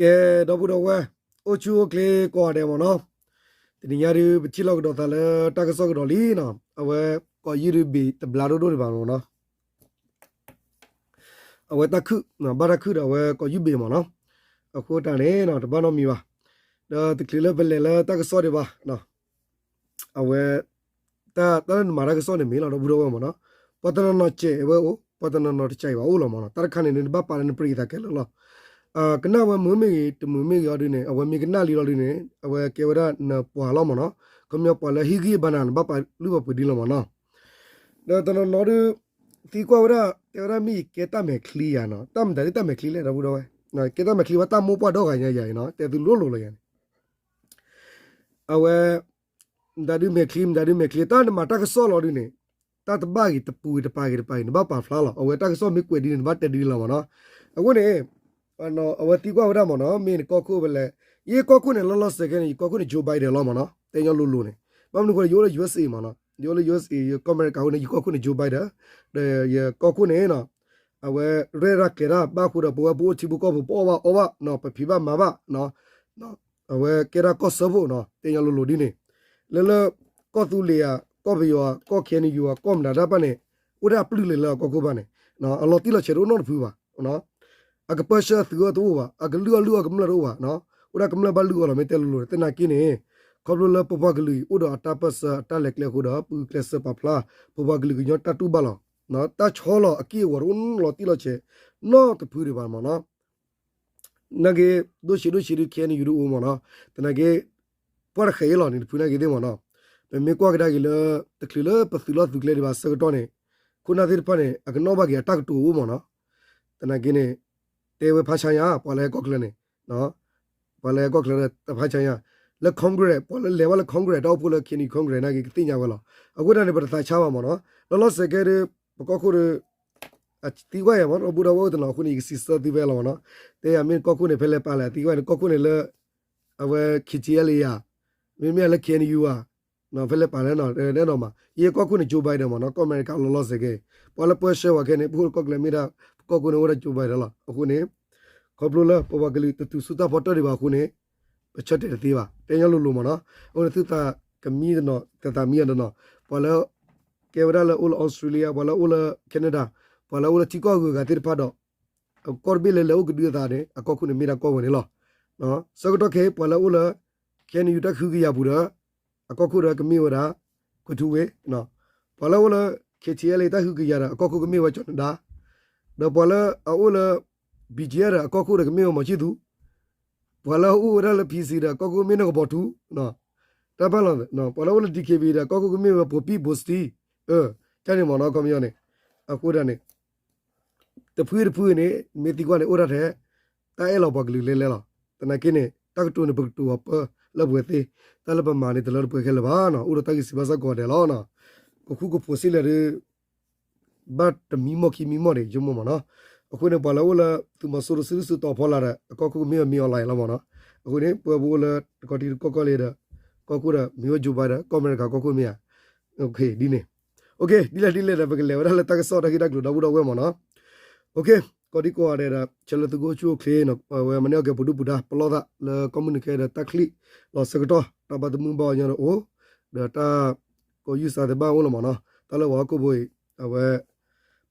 ကဲ ဒီပုၢ်ဒီဝဲၢ် အိၣ်ဆူၣ်အိၣ်ချ့ကိးဂၤဒဲးမ့ၢ်နီၤ, တနံၤညါဒုး ပထံၣ်လိာ်ကဒီးသးလၢတၢ်ကစီၣ်ကဒီးလံနီၤ, အဝဲ ကီးယုၢ်ဒုးဘ့ၣ်တဘျါဒိၣ်ဒိၣ်ဒံးဘၣ်မ့ၢ်နီၤ, အဝဲတၢ်ခုၣ် ဘၣ်တၢ်ခုၣ်ဒီးအဝဲကီးယုၢ်ဘ့ၣ်မ့ၢ်နီၤ, အဃိတၢ်န့ၣ်နီၤ တဘၣ်နီတမံၤဘၣ်, ဒီးတချုးလၢပလဲၤလၢတၢ်ကစီၣ်ဒံးဘၣ် အဝဲ တၢ် တၢ်လၢနမၤတၢ်ကစီၣ်န့ၣ်မ့ၢ်လီၤ ဒီပုၢ်ဒီဝဲၢ်မ့ၢ်နီၤ, ပှၤတနီၤနီၤစဲးဝဲအိၣ် ပှၤတနီၤနီၤတစဲးဘၣ်အိၣ်လီၤမ့ၢ်နီၤ, တၢ်တခါန့ၣ် နဘၣ်ပာ်လၢနပြံးသးခဲလၢာ်လီၤ, ကနၣ်ဝဲမုာ်မ့ၢ်ဂ့ၤ တမုာ်မ့ၢ်ဂ့ၤအီၤဒုးန့ၣ် အဝဲမ့ၢ်ကနၣ်လံလီၤဒုးန့ၣ် အဝဲကဲဝဲဒၣ်နပှၤလီၤမ့ၢ်နီၤ, ခီပညီပှၤလၢဟ့ၣ်ဂံၢ်ဘါနၤ နဘၣ်ပာ်လုၢ်ပာ်ပှ့ၤဒ်လီၤမ့ၢ်နီၤ, ဒီးတနီၤနီၤဒုး သံကွၢ်ဝဲဒၣ် တဲဝဲဒၣ်မ့ၢ်ယကဲတၢ်မဲာ်ချံယၤနီၤ, တၢ်မတၤဒ်တၢ်မဲာ်ချံလဲၣ် ဒီပုၢ်ဒီဝဲၢ်, ကဲတၢ်မဲာ်ချံဝဲတၢ်မိၢ်ပှၢ်ဒီဂၤညါယၤအံၤနီၤ တဲသုလိၤလိၤလီၤယၤန့ၣ် အဝဲ မတၤဒုးမဲာ်ချံ မတၤဒုးမဲာ်ချံ တၢ်နမၤတၢ်ကစီၣ်လီၤဒုးန့ၣ် တၢ်တဘၣ်ဂ့ၤတပူၤဂ့ၤတပာ်ဂ့ၤတပာ်ဂ့ၤ နဘၣ်ပာ်ဖျါလီၤ, အဝဲတၢ်ကစီၣ်မ့ၢ်ကွဲးဒ်န့ၣ် နဘၣ်တဲဒ်န့ၣ်လီၤမ့ၢ်နီၤ, အဃိန့ၣ် အဝဲသံကွၢ်ဝဲဒၣ်မ့ၢ်နီၤ မ့ၢ်နကီၢ်ခိၣ်ဖဲလဲၣ်, ယကီၢ်ခိၣ်န့ၣ် လီၤလီၤဆဲးဆဲးန့ၣ် ယကီၢ်ခိၣ်န့ၣ် Joe Biden လီၤမ့ၢ်နီၤ, တဲညီလိၤလိၤန့ၣ်, ဘၣ်မနုၤအဃိလဲၣ် ယအိၣ်လၢ ယူအက်စ်အေ မ့ၢ်နီၤ, ယအိၣ်လၢ ယူအက်စ်အေ ယကီၢ်အမဲရကၤအဃိန့ၣ် ယကီၢ်ခိၣ်န့ၣ် Joe Biden ဒီး ယကီၢ်ခိၣ်န့ၣ်နီၤ အဝဲရဲၣ်တၢ်ကျဲၤတၢ်ဘၣ်အဃိဒီး ပဝဲပအိၣ်ထံဖိကီၢ်ဖိ ပအီၣ်ဘၣ်အီဘၣ်နီၤ ပဖံးဘၣ်မၤဘၣ်နီၤ, အဝဲကဲဒၣ်ကီၢ်စၢဖှိၣ်နီၤ တဲညီလိၤလိၤဒ်န့ၣ်, လၢလၢ ကီၢ်သူလ့ၤဧါ ကီၢ်ပယီၤဧါ ကီၢ် KNU ဧါ ကီၢ်မတၤတၢ်ဘၣ်န့ၣ် အိၣ်ဒၣ်အပျုၢ်လဲၤလၢအကီၢ်ခိၣ်ဘၣ်န့ၣ်, အလီၤတံၢ်လီၤဆဲးတအိၣ်နီတဖုဘၣ် အကပၢဆှၢအသုးအီၣ်တအိၣ်ဘၣ် အကလုၢ်အီၣ်လုၢ်အီၣ်ကမျၢၢ်တအိၣ်ဘၣ်, အိၣ်ဒၣ်ကမျၢၢ်ဘၣ်လုၢ်အီၣ်လီၤ မ့ၢ်တဲလိၤလိၤ သနာ်က့န့ၣ် ခီဖျိလၢပပှၤကလုာ်အံၤ အိၣ်ဒီးအတၢ်ပၢၢ်ဆၢအတၢ်လဲၤကျဲအဃိဒီး ပဂုာ်ကျဲးစၢးပာ်ဖျါ ပပှၤကလုာ်ကညီတၢ်တူၢ်ဘၣ်လီၤ, တၢ်ဆီလီၤအက့ၢ်အဂီၤတအိၣ်လီၤတံၢ်လီၤဆဲး နီတဖုဒံးဘၣ်မ့ၢ်နီၤ နာ်က့ ဒိၣ်ဆံးဒိၣ်ဆံးဒုး KNU ဒုးအိၣ်မ့ၢ်နီၤ, သနာ်က့ ပှၤတဃဲးအံၤလီၤန့ၣ်တဖုနာ်က့သ့ၣ်မ့ၢ်နီၤ, ပမ့ၢ်ကွၢ်ကဒါက့ၤလၢ တချုးလၢပသုးလီၢ်သုးကျဲဒံးဘၣ်ဆၢကတီၢ်န့ၣ် ခိၣ်နၢ်သ့ၣ်တဖၣ်န့ၣ် အကနီၣ်ဘၣ်က့ၤအတၢ်ကတိၤအိၣ်မ့ၢ်နီၤ, သနာ်က့န့ၣ် တဲဝဲဖးဆါညါ ပှၤလၢဟဲကီၢ်ချၢန့ၣ် ပှၤလၢဟဲကီၢ်ချၢတဖးဆါညါ လၢ Congress ပှၤလၢလဲၤဘၣ်လၢ Congress တၢ်အိၣ်ဖှိၣ်လၢ KNU Congress နာ်က့ကသ့ၣ်ညါဝဲလီၤ, အဃိတၢ်န့ၣ် ပတသးဆါဘၣ်မ့ၢ်နီၤ, လီၤလီၤဆဲးကဲဒုး ပကီၢ်ခိၣ်ဒုး အသံကွၢ်ယၤမ့ၢ်နီၤ ဘူးဒီးဝဲအိၣ်တနီၤအဃိန့ၣ် ယကစံးဆၢသုဝဲလီၤမ့ၢ်နီၤ, တဲယၤမ့ၢ်ကီၢ်ခိၣ်န့ၣ် ဖဲလဲၣ်ပာ်လဲၣ် အသံကွၢ်န့ၣ် ကီၢ်ခိၣ်န့ၣ်လၢ အဝဲ KTLA ဧါ, မ့မ့ၢ်လၢ KNU ဧါ, ဖဲလဲၣ်ပာ်လဲၣ်နီၤ တဲနီၤမး ယဲကီၢ်ခိၣ်န့ၣ် Joe Biden မ့ၢ်နီၤ ကီၢ်အမဲရကၤလီၤလီၤဆဲးကဲ, ပှၤလၢပၢဆှၢဝဲခဲန့ၣ် ပအိၣ်လၢကီၢ်ကျဲမ့ၢ်ဒၣ် ပကီၢ်ခိၣ်န့ၣ်အိၣ်ဒၣ် Joe Biden လီၤ, အဃိန့ၣ် ခီဖျိလၢပပှၤကလုာ်တတုၤဆူတၢ်ဖီတၢၢ်ဒံးဘၣ်အဃိန့ၣ် ပဆၢတဲာ်တသ့ဘၣ် တဲညီလိၤလိၤမ့ၢ်နီၤ, အဃိန့ၣ်သုသးကမံတနီၤ တသးမံအီၤတနီၤ, ပှၤလၢ ကဲဝဲဒၣ်လၢအိၣ်လၢ Australia ပှၤလၢအိၣ်လၢ Canada ပှၤလၢအိၣ်လၢထံကီၢ်ဂုၤဂၤသ့ၣ်တဖၣ်ဒီး ကီၢ်တဘ့ၣ်လၢလဲၤအိၣ်ကဒုအသးန့ၣ် အကီၢ်ခိၣ်န့ၣ်မ့ၢ်ဒၣ်ကီၢ်ဝဲန့ၣ်လီၤ. ဆၢကတီၢ်ခဲအံၤ ပှၤလၢအိၣ်လၢ KNU တၢ်ကဟုကယာ်ပူၤဒီး အကီၢ်ခိၣ်ဒီးကမ့ၢ်ဝဲဒၣ် ကထူဝ့ၣ်, ပှၤလၢအိၣ်လၢ KTLA တၢ်ကဟုကယာ်ဒီး အကီၢ်ခိၣ်ကမ့ၢ်ဝဲကၠီၤနဒါ, ဒီးပှၤလၢအအိၣ်လၢ BGF ဒီး အကီၢ်ခိၣ်ဒီးကမ့ၢ်ဝဲမီၤဆံၣ်သူ, ပှၤလၢအအိၣ်ဝဲဒၣ်လၢ PC ဒီး အကီၢ်ခိၣ်ကမ့ၢ်နီၢ်ကပီၤထူ, တၢ်ပာ်လီၤ, ပှၤလၢအိၣ်လၢ DKBA ဒီး အကီၢ်ခိၣ်ကမ့ၢ်ဝဲပိာ်ပံၣ်ပိာ်စတံ, တၢ်န့ၣ်မ့ၢ်နီၤ ခီပညီန့ၣ်, အဃိဒၣ်န့ၣ် တဖုတဖုန့ၣ် မ့ၢ်သံကွၢ်န့ၣ် အိၣ်ဒၣ်ထဲ တၢ်အဲၣ်လီၤပှၤကလုာ်လဲၤလဲၤလီၤ. သနာ်က့န့ၣ် တၢ်ကတိၤန့ၣ် ပကတိၤအီၤပၢလၢပှဲၤသ့, တၢ်လၢပမၤန့ၣ် တလၢတပှဲၤခဲလၢာ်ဘၣ်နီၤ, အိၣ်ဒီးတၢ်ဂံၢ်စၢ်ဘါစၢ်ကိးဂၤဒဲးလီၤ. ကဃူကဖိးစ့ၢ်လဲၣ်ဒီး ဘၣ်တမံမီၢ်ခံမံမီၢ်န့ၣ် ယမိၢ်မ့ၢ်နီၤ. အဃိန့ၣ် ပှၤလၢအိၣ်လၢ သုးမီၤစိရိၤစုဒုစုတီၤဖီလာ်ဒီး အကီၢ်ခိၣ်ကမ့ၢ်ဝဲမ့ၢ် online လီၤမ့ၢ်နီၤ. အဃိန့ၣ် ပဝဲပအိၣ်လၢတကီၢ်ထံတကီၢ်ကီၢ်လံဒီး ကီၢ်ခိၣ်ဒီး မ့ၢ်ဝဲ Joe Biden ကီၢ်အမဲရကၤကီၢ်ခိၣ်မ့ၢ်ဧါ. ဒ်န့ၣ် ဒ်လဲၣ်ဒ်လဲၣ်ဒီး ပကလဲၤဝဲဒၣ်လၢတၢ်ကစီၣ်တၢ်ဂ့ၢ်တၢ်ကျိၤဒီပုၢ်ဒီဝဲၢ်မ့ၢ်နီၤ. ကီၢ်ဒံကိးဂၤဒဲးဒီး ဆၢလၢသုကအိၣ်ဆူၣ်အိၣ်ချ့ အဝဲမၤန့ၢ်အီၣ်က့ၤပဒုၣ်ပဒါ ပလီၢ်သးလၢကီၢ်မုၢ်နုာ်ခဲဒီးတၢ်ချံၣ်လီၤဆၢကတီၢ် တၢ်ဘၣ်သမုၢ်ဘၣ်အီၤညီဒီးအိၣ် ဒီးတၢ်ကီယုၢ်စးသ့ဘၣ်အိၣ်လီၤမ့ၢ်နီၤ. တၢ်လၢပှၤဟီၣ်ခိၣ်ဖိအံၤ အဝဲ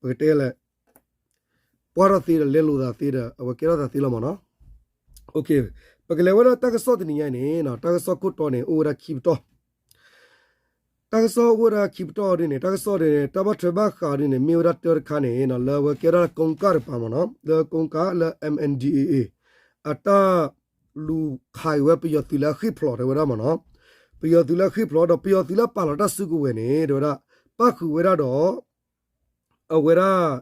ပကတဲလဲၣ် ပှၢ်ထီၣ်သ့ဒီးလဲလိာ်သးသ့ဒီး အဝဲကဲထီၣ်သးသ့လီၤမ့ၢ်နီၤ. ပကလဲၤဝဲဒၣ်တၢ်ကစီၣ်တနံၤညါအံၤန့ၣ် တၢ်ကစီၣ်ခိၣ်တီန့ၣ် အိၣ်ဝဲဒၣ်ခံပတီၢ် တၢ်ကစီၣ်အိၣ်ဝဲဒၣ်ခံပတီၢ်ဒ်န့ၣ် တၢ်ကစီၣ်ဒ်န့ၣ် တၢ်ဘၣ်ထွဲဘၣ်ဃးဒ်န့ၣ် မ့ၢ်ဝဲဒၣ်တၢတခါန့ၣ် လၢအဝဲကဲထီၣ်ကိကၣ်တပၤမ့ၢ်နီၤ လၢကိကၣ်လၢ M N D A A အတၢ်လူၤခးအံၤဝဲပယီၤသုးလၢအဃ့ၢ်ဖျိးတဲဝဲဒၣ်မ့ၢ်နီၤ ပယီၤသုးလၢအဃ့ၢ်ဖျိးဒီး ပယီၤသုးလၢအပာ်လီၤတၢ်စုကဝဲၤန့ၣ် တဲဝဲဒၣ် ပၣ်ဃုာ်ဝဲဒၣ်ဒီး အဝဲဒၣ်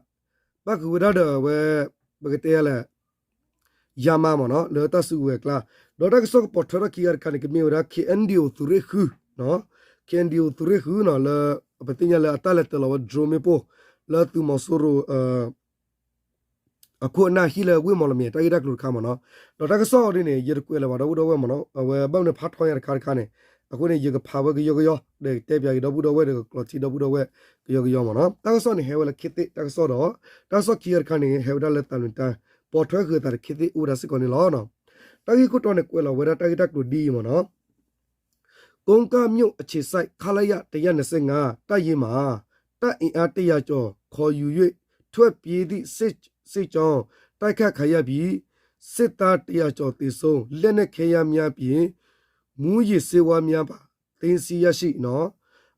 ပၣ်ဃုာ်ဝဲဒၣ်ဒီးအဝဲ ပကတဲလဲၣ် ယၤမးမ့ၢ်နီၤ လၢတၢ်စုကဝဲၤအကျါ ဒီးတၢ်ကစီၣ်ကပိာ်ထွဲထီၣ်ခံဂၤတခါန့ၣ် ကမ့ၢ်ဝဲဒၣ် K N D O သုးရ့ၣ်ဃု K N D O သုးရ့ၣ်ဃုနီၤ လၢပသ့ၣ်ညါလၢအတၢ်လဲၤတၢၤလီၤဝဲ drone မ့ၣ်ပိၢ် လၢသုးမီၤစိရိၤ အခိၣ်အနၢ်ဟံၣ်လၢဝ့ၢ်မီၣ်လမၠဲၣ် တၢ်ဂ့ၢ်တၢ်ကျိၤတခါမ့ၢ်နီၤ. ဒီးတၢ်ကစီၣ်အီၤဒ်န့ၣ် ယတကွဲးလၢၤဘၣ်ဒီပုၢ်ဒီဝဲၢ်မ့ၢ်နီၤ အဝဲဘၣ်မနုၤဖးထီညါတခါတခါန့ၣ် အဃိန့ၣ် ယကဖးဝဲကယီကယီ ဒီးတဲပၠးက့ၤဒီပုၢ်ဒီဝဲၢ်ဒီးကကျိးထံဒီပုၢ်ဒီဝဲၢ်ကယီကယီမ့ၢ်နီၤ. တၢ်ကစီၣ်န့ၣ် ဟဲဝဲလၢခ့သ့ၣ်တၢ်ကစီၣ်ဒီး တၢ်ကစီၣ်ခံဂၤတခါန့ၣ် ဟဲဝဲဒၣ်လၢသးလွံၢ်တၢ် ပိာ်ထွဲဃုာ်အသးဒီးခ့သ့ၣ်အိၣ်ဝဲဒၣ်စ့ၢ်ကီးန့ၣ်လီၤ. တၢ်ဂ့ၢ်ခိၣ်တီန့ၣ် ကွဲးလီၤဝဲဒၣ်တၢ်ဂ့ၢ်တၢ်ကျိၤဒ်အံၤမ့ၢ်နီၤ. ကုန်းကမြို့အခြေစိုက် ခလရ တစ်ရာနှစ်ဆယ့်ငါး တပ်ရင်းမှာ တပ်အင်အားတစ်ရာကျော် ခေါ်ယူ၍ ထွက်ပြေးသည့် စစ်ကြောင်း တိုက်ခိုက်ခံရပြီး စစ်သားတစ်ရာကျော်သေဆုံး လက်နက်ခဲယမ်းများအပြင် မူးယစ်ဆေးဝါးများပါ သိမ်းဆည်းရရှိ နီၤ.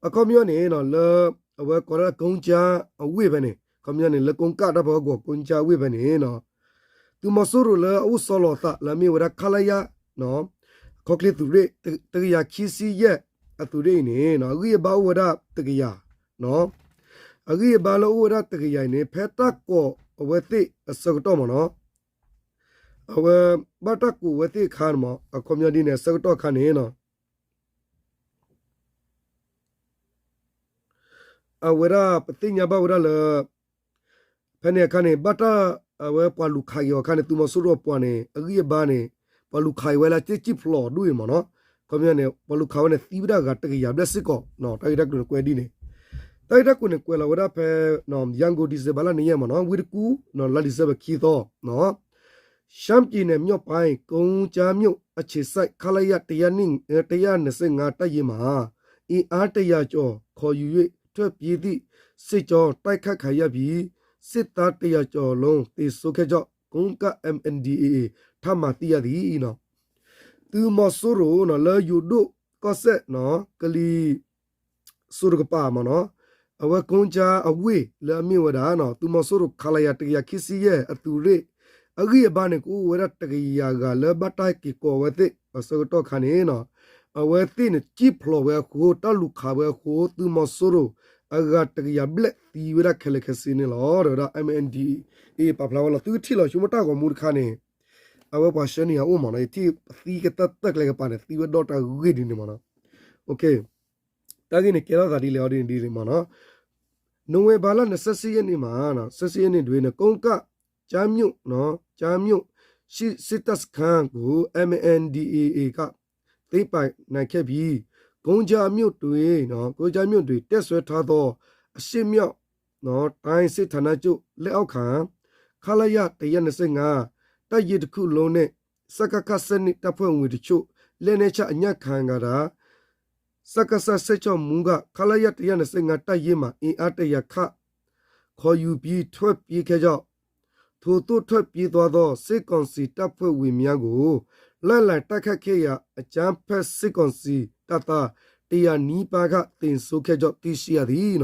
အခီပညီန့ၣ်နီၤ လၢအဝဲကိးဒၣ် ကုန်းက အဝ့ၢ်ဖဲန့ၣ် အခီပညီန့ၣ် လၢကုန်းက တၢ်ဖီခိၣ် ကုန်းက အဝ့ၢ်ဖဲန့ၣ်နီၤ သုးမီၤစိရိၤလၢအအိၣ်ဆီလီၤအသး လၢအမ့ၢ်ဝဲဒၣ် ခလရ ခီၣ်ချ့သုးရ့ၣ် တစ်ရာခံဆယ့်ယဲၢ် အသုးရ့ၣ်အံၤန့ၣ်နီၤ အဂံၢ်အဘါအိၣ်ဝဲဒၣ်တစ်ကယၤနီၤ. အဂံၢ်အဘါလၢအိၣ်ဝဲဒၣ်တစ်ကယၤအံၤန့ၣ် ဖဲတၢ်ကိးအဝဲသ့ၣ်အဆၢကတီၢ်မ့ၢ်နီၤ အဝဲ ဘၣ်တၢ်ကိးဝဲသ့ၣ်အခါန့ၣ်မ့ၢ် အခီပညီဒ်န့ၣ် အဆၢကတီၢ်အခါန့ၣ်နီၤ အဝဲဒၣ်ပသ့ၣ်ညါဘၣ်ဝဲဒၣ်လၢ ဖဲန့ၣ်အခါန့ၣ် ဘၣ်တၢ် အဝဲပှၤလူၤခးက့ၤအီၤအခါန့ၣ် သုးမီၤစိရိၤအပှၤန့ၣ် အဂံၢ်အဘါန့ၣ် ပှၤလူၤခးက့ၤဝဲလၢအစ့ၣ်စံၣ်ဖျိးဒိၣ်အံၤမ့ၢ်နီၤ အခီပညီန့ၣ် ပှၤလူၤခးဝဲန့ၣ် သံဝဲဒၣ်ဂၤတစ်ကယၤဘျဲၣ်စ့ၢ်ကီးနီၤ တၢ်ဂ့ၢ်တၢ်ကျိၤန့ၣ်ကွဲးဒ်န့ၣ် တၢ်ဂ့ၢ်တၢ်ကျိၤန့ၣ် ကွဲးလီၤဝဲဒၣ်ဖဲ ရန်ကုန် ဒီစင်ဘာလ နှစ်ရက် မ့ၢ်နီၤ ဝ့ၢ်တကူၣ်နီၤ လါ December ခံသီနီၤ ရှမ်းပြည်နယ်မြောက်ပိုင်း ကုန်းကမြို့အခြေစိုက် ခလရ တစ်ရာနှစ်ဆယ့်ငါး တပ်ရင်းမှာ အင်အားတစ်ရာကျော် ခေါ်ယူ၍ ထွက်ပြေးသည့် စစ်ကြောင်း တိုက်ခိုက်ခံရပြီး စစ်သားတစ်ရာကျော်လုံး သေဆုံးခဲ့ကြောင်း ကိုးကန့် MNDAA ထံမှ သိရသည် နီၤ သုးမီၤစိရိၤနီၤ လၢယိၤဒိၣ်ကီၢ်စဲၣ်နီၤ ကလံၤစိးတကပၤမ့ၢ်နီၤ အဝဲ ကုန်းက အဝ့ၢ်လၢအမ့ၢ်ဝဲဒၣ်နီၤ သုးမီၤစိရိၤ ခလရ တစ်ရာခံဆယ့်ယဲၢ် အသုးရ့ၣ် အဂံၢ်အဘါန့ၣ် ကအိၣ်ဝဲဒၣ်တစ်ကယၤဂၤလၢဘၣ်တၢ်ဟဲက့ၤကိးဝဲသ့ၣ် အဆၢကတီၢ်ခါန့ၣ်နီၤ အဝဲသ့ၣ်န့ၣ် စံၣ်ဖျိးဝဲအဃိ တၢ်လူၤခးဝဲအဃိ သုးမီၤစိရိၤ အဂၤတစ်ကယၤဘျဲၣ်သံဝဲဒၣ်ခဲလၢာ်ခဲဆ့န့ၣ်လီၤ တဲဝဲဒၣ် MNDAA ပာ်ဖျါဝဲလီၤ သုကထံၣ်လီၤဆိကမိၣ်တၢ်ဂီၤမူတခါန့ၣ် အဝဲပှၤဆှၢန့ၢ်ယၤအိၣ်မ့ၢ်နီၤ ယထံၣ်သံကတၢၢ်တၢၢ်ကျဲကပၤန့ၣ် သံဝဲဒီတၢ်ဂ့ၢ်ဒ်န့ၣ်မ့ၢ်နီၤ တၢ်ဂ့ၢ်န့ၣ် ကဲထီၣ်သးဒ်လဲၣ်အီၤဒ်န့ၣ်ဒ်န့ၣ်မ့ၢ်နီၤ နိုဝင်ဘာလ နှစ်ဆယ့်ရှစ်ရက်နေ့မှာ ဆယ့်ရှစ်ရက်နေ့တွင် ကုန်းက ကျားမြို့ နော် ကျားမြို့ စစ်တပ်စခန်းကို MNDAA က သိမ်းပိုက်နိုင်ခဲ့ပြီး ကုန်းကျားမြို့တွင် နော် ကုန်းကျားမြို့တွင် တပ်စွဲထားသော အရှေ့မြောက် နော် တိုင်းစစ်ဌာနချုပ် လက်အောက်ခံ ခလရ တစ်ရာနှစ်ဆယ့်ငါး တပ်ရင်းတစ်ခုလုံးနှင့် စကခ ဆယ့်နှစ် တပ်ဖွဲ့ဝင်တချို့ လက်နက်ချအညံ့ခံကာ စကစ စစ်ကြောင်းမှူးက ခလရ တစ်ရာနှစ်ဆယ့်ငါး တပ်ရင်းမှ အင်အားတစ်ရာခန့် ခေါ်ယူပြီး ထွက်ပြေးခဲ့ကြောင်း ထိုသို့ထွက်ပြေးသွားသော စစ်ကောင်စီတပ်ဖွဲ့ဝင်များကို လိုက်လံတိုက်ခိုက်ခဲ့ရာ အကြမ်းဖက်စစ်ကောင်စီတပ်သား တစ်ရာနီးပါးခန့် သေဆုံးခဲ့ကြောင်း သိရှိရသည်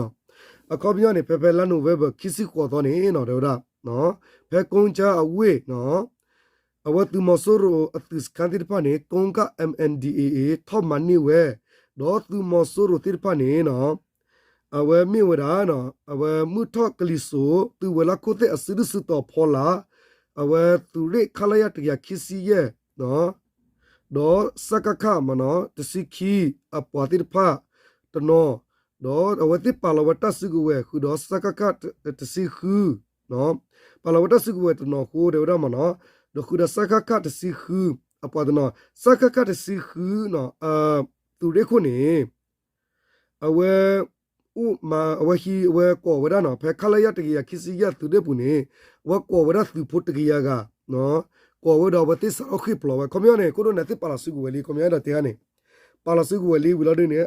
အခီပညီန့ၣ် ဖဲဖဲလါ November ခံဆံဃိးသီန့ၣ်နီၤ တဲဝဲဒၣ် ဖဲကုန်းကျားအဝ့ၢ်နီၤ အဝဲသုးမီၤစိရိၤအသုးစခန်းသ့ၣ်တဖၣ်န့ၣ် ကုန်းက MNDAA ထီၣ်မၤန့ၢ်ဝဲ ဒီးသုးမီၤစိရိၤသ့ၣ်တဖၣ်န့ၣ်နီၤ အဝဲမ့ၢ်ဝဲဒၣ် အဝဲမုၢ်ထီၣ်ကလံၤစိး သုးဝဲၤလီၢ်ခိၣ်သ့ၣ်အစုဒုၣ်စုတီၤဖီလာ် အဝဲသုးရ့ၣ် ခလရ တစ်ရာခံဆယ့်ယဲၢ် ဒီး စကခ မ့ၢ်နီၤ တစ်ဆံခံ အပှၤသ့ၣ်တဖၣ်တနီၤ ဒီးအဝဲသ့ၣ်ပာ်လီၤဝဲတၢ်စုကဝဲၤ ဃုာ်ဒီး စကခ တဆံဃု ပာ်လီၤဝဲတၢ်စုကဝဲၤတနီၤအဃိ တဲဝဲဒၣ်မ့ၢ်နီၤ ဒီးဃုာ်ဒီး စကခ တဆံဃု အပှၤတနီၤ စကခ တဆံဃု သုးရ့ၣ်ခိၣ်န့ၣ် အဝဲ အိၣ်မး အဝဲဟံး အဝဲကိးဝဲဒၣ်နီၤ ဖဲ ခလရ တစ်ရာခံဆယ့်ယဲၢ် သုးရ့ၣ်ပူၤန့ၣ် အဝဲကိးဝဲဒၣ်သုးဖိတစ်ကယၤဂၤ ကိးဝဲဒီးအဝဲသ့ၣ်စးထီၣ်ဃ့ၢ်ဖျိးဝဲ ခီပညီန့ၣ် ခိၣ်ဒိၣ်န့ၣ်သ့ၣ်ပာ်လီၤစုကဝဲၤလံ ခီပညီဒီးတဲဟါန့ၣ် ပာ်လီၤစုကဝဲၤလံဝံၤလီၤဒ်န့ၣ်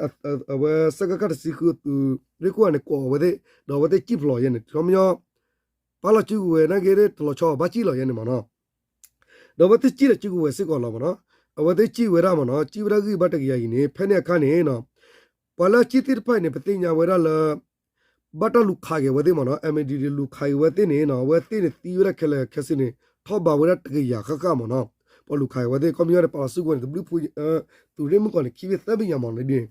အဝဲ စကခ တဆံဃု သုးရ့ၣ်ခိၣ်န့ၣ် ကိးအဝဲသ့ၣ် ဒီးအဝဲသ့ၣ်စံၣ်ဖျိးယဲန့ၣ် ခီပညီ ပာ်လီၤစုကဝဲၤနာ်က့ တလီၤဆီဘၣ်စံၣ်လီၤယဲန့ၣ်မ့ၢ်နီၤ ဒီးအဝဲသ့ၣ်စံၣ်လီၤစုကဝဲၤစ့ၢ်ကီးလီၤမ့ၢ်နီၤ အဝဲသ့ၣ်စံၣ်ဝဲဒၣ်မ့ၢ်နီၤ စံၣ်ဝဲဒၣ်ဂံၢ်ဘါတကယၤအံၤန့ၣ် ဖဲန့ၣ်အခါန့ၣ် ပှၤလၢအစံၣ်သ့ၣ်တဖၣ်အံၤန့ၣ် ပသ့ၣ်ညါဝဲဒၣ်လၢ ဘၣ်တၢ်လူၤခးက့ၤဝဲသ့ၣ်မ့ၢ်နီၤ MNDAA လူၤခးက့ၤဝဲသ့ၣ်န့ၣ် အဝဲသ့ၣ်န့ၣ်သံဝဲဒၣ်ခဲလၢာ်ခဲဆ့န့ၣ် ထီၣ်ဘးဝဲဒၣ်တကယၤဃၣ်ဃၣ်မ့ၢ်နီၤ ပှၤလူၤခးက့ၤဝဲသ့ၣ် ခီပညီန့ၣ် ပာ်လီၤစုကဝဲၤန့ၣ် တဘျုးဖိ သုးရ့ၣ်မုၢ်ကီၢ်န့ၣ် ခံဘ့ၣ်သၢဘ့ၣ်ညါမ့ၢ်နီၤ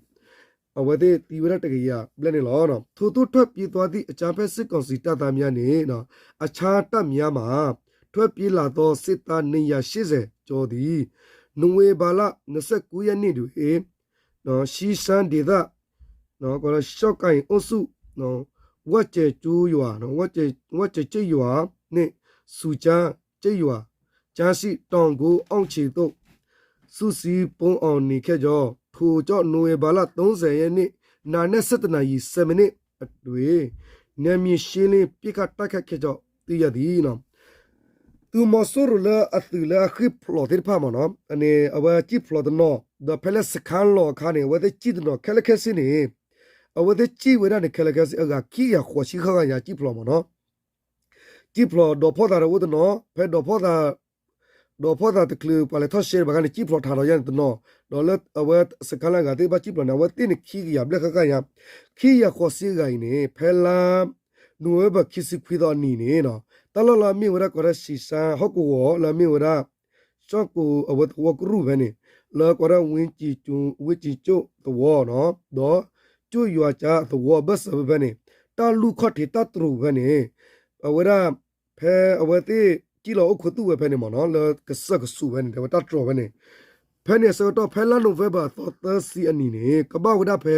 အဝဲသ့ၣ်သံဝဲဒၣ်တကယၤဘျဲၣ်န့ၣ်လီၤ. ထိုသို့ထွက်ပြေးသွားသည့် အကြမ်းဖက်စစ်ကောင်စီတပ်သားများနှင့် အခြားတပ်များမှ ထွက်ပြေးလာသော စစ်သား နှစ်ရာရှစ်ဆယ်ကျော် သည် နိုဝင်ဘာလ နှစ်ဆယ့်ကိုးရက်နေ့တွင် ရှမ်းဒေသ ရှော့ကိုင်းအုပ်စု ဝက်ကျဲကျေးရွာ ဝက်ကျဲကျေးရွာနှင့် ဆူကျါကျေးရွာ ကျါရှိတောင်ကုန်းအောက်ခြေသို့ စုစည်းပုန်းအောင်းနေခဲ့ကြောင်း ထို့ကြောင့် နိုဝင်ဘာလ သုံးဆယ်ရက်နေ့ နံနက် ဆယ့်တစ်နာရီ ဆယ်မိနစ်အတွင်း နယ်မြေရှင်းလင်း ပစ်ခတ်တိုက်ခိုက်ခဲ့ကြောင်း သိရသည် နီၤ သုးမီၤစိရိၤလၢအသုးလၢအဃ့ၢ်ဖျိးသ့ၣ်တဖၣ်မ့ၢ်နီၤ, န့ၣ် အဝဲစံၣ်ဖျိးတနီၤ, ဒီးဖဲလၢစခါလီၤအခါန့ၣ် အဝဲသ့ၣ်စံၣ်တနီၤ ခဲလၢာ်ခဲဆ့န့ၣ်, အဝဲသ့ၣ်စံၣ်ဝဲဒၣ်န့ၣ် ခဲလၢာ်ခဲဆ့ အဂၤခံကယၤဃိးဆံဃၣ်ဃၣ်ညါ စံၣ်ဖျိးမ့ၢ်နီၤ. စံၣ်ဖျိးဒီးဖီၣ်သးတအိၣ်တနီၤ, ဖဲဒီးဖီၣ်သး ဒီးဖီၣ်သးတချုးပှၤလဲၤထီၣ်ရှဲဘၣ်ခါန့ၣ် စံၣ်ဖျိးထးဒီးယဲန့ၣ်တနီၤ, ဒီးလၢအဝဲစခါလၢအဂၤသ့ၣ်တဖၣ်စံၣ်ဖျိးန့ၣ် အဝဲသ့ၣ်န့ၣ်ခံကယၤဘျဲၣ်ဃၣ်ဃၣ်ညါ, ခံကယၤဃိးဆံအဂၤအံၤန့ၣ် ဖဲလါ နိၣ်ဝ့ဘၢၣ် ခံဆံခွံသီအနံၤန့ၣ်နီၤ, တၢ်လီၢ်လၢအမ့ၢ်ဝဲဒၣ်ကိးဒၣ် ရှံၣ်ရှါ ဟီၣ်ကဝီၤလၢအမ့ၢ်ဝဲဒၣ် ကၠီၣ်ကိၤအဝဲသဝီကရူၢ်ဖဲန့ၣ်, လၢကိးဒၣ် ဝ့ၣ်ကၠံၣ်ကၠိၣ်သဝီနီၤ, ဒီး ကၠိၣ်ယွၤကၠါအသဝီ ဘၢၣ်စၢၤဖဲန့ၣ်, တၢ်လူၢ်ခီၣ်ထံးတၢ်တြီၤဖဲန့ၣ်, အဝဲဒၣ် ဖဲအဝဲသ့ၣ်စံၣ်လီၤအိၣ်ခူသူၣ်ဝဲဖဲန့ၣ်မ့ၢ်နီၤ, လၢကစၢၢ်ကဆူးဖဲန့ၣ် တဲဝဲတၢ်တြီၤဖဲန့ၣ်, ဖဲန့ၣ်အဆၢကတီၢ် ဖဲလါနိၣ်ဝ့ဘၢၣ်အသီသၢဆံအနံၤန့ၣ် ကဘၣ်ဝဲဒၣ်ဖဲ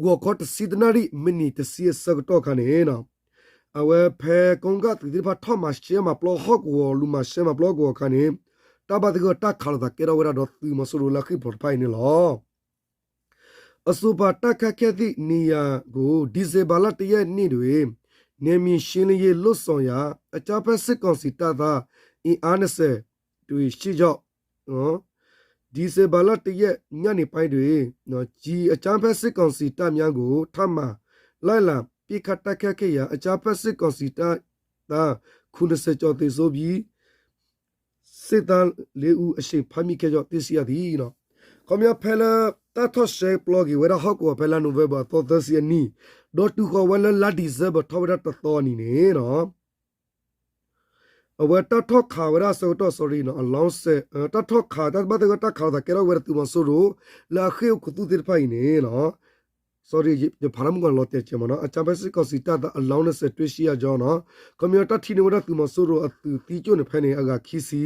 ဂီၤခီတဆံတနၣ်ရံၣ် မံးနံးတဆံအဆၢကတီၢ်အခါန့ၣ်နီၤ, အဝဲဖဲကိးကၠၣ်သုးသ့ၣ်တဖၣ်ထီၣ်မၤရှဲမၤပျီဟီၣ်ကဝီၤ လူၤမၤရှဲမၤပျီဟီၣ်ကဝီၤအခါန့ၣ်, တၢ်ဘၣ်သဂၢၢ်တၢ်ခးလိာ်သးကဲထီၣ်ဝဲဒၣ်ဒီးသုးမီၤစိရိၤလၢအဃ့ၢ်ဖျိးတဖၣ်အံၤန့ၣ်လီၤ. အစိၤပၤတၢ်ခဲၣ်ခဲၣ်သ့ၣ် နေရာကို ဒီဇင်ဘာလ တစ်ရက်နေ့တွင် နယ်မြေရှင်းလင်းရေး လုပ်ဆောင်ရာ အကြမ်းဖက်စစ်ကောင်စီတပ်သား အင်အား နှစ်ဆယ် တွေ့ရှိကြောင်း ဒီဇင်ဘာလ တစ်ရက် ညနေပိုင်းတွင် ကျည်အကြမ်းဖက်စစ်ကောင်စီတပ်များကို ထပ်မံလိုက်လံပစ်ခတ်တိုက်ခိုက်ခဲ့ရာ အကြမ်းဖက်စစ်ကောင်စီတပ်သား ခုနှစ်ဆယ်ကျော်သေဆုံးပြီး စစ်သားလေးဦး အရှင်ဖမ်းမိခဲ့ကြောင်း သိရှိရသည်. ခီပညီဖဲလၢ တၢ်ထီၣ်ရှဲပျီက့ၤဝဲဒၣ်ဟီၣ်ကဝီၤဖဲလါနိၣ်ဝ့ဘၢၣ်အသီသၢဆံအနံၤ, ဒီးတုၤဃီၤဝဲလၢလါဒံၣ်စဲဘၢၣ်ထီၣ်ဝဲဒၣ်တသီအနံၤန့ၣ်နီၤ အဝဲတၢ်ထီၣ်ခးဝဲဒၣ်အဆၢကတီၢ် sorry နီၤ, အလောင်း တၢ်ထီၣ်ခး တၢ်ဘၣ်သဂၢၢ်တၢ်ခးလိာ်သးကဲထီၣ်ဝဲဒၣ်သုးမီၤစိရိၤ လၢအဃ့ၢ်အိၣ်ခူသူၣ်သ့ၣ်တဖၣ်အံၤန့ၣ်နီၤ, sorry ယဖးတၢ်မုၢ်ကီၤလီၤတဲာ်ကဲမ့ၢ်နီၤ, အကြမ်းဖက်စစ်ကောင်စီတပ်သား အလောင်း နှစ်ဆယ် တွေ့ရှိရကြောင်းနီၤ, ခီပညီတၢ်ထံၣ်န့ၢ်ဝဲဒၣ်သုးမီၤစိရိၤအသုးသံကၠိၣ်န့ၣ် ဖဲန့ၣ် အဂၤခံဆံ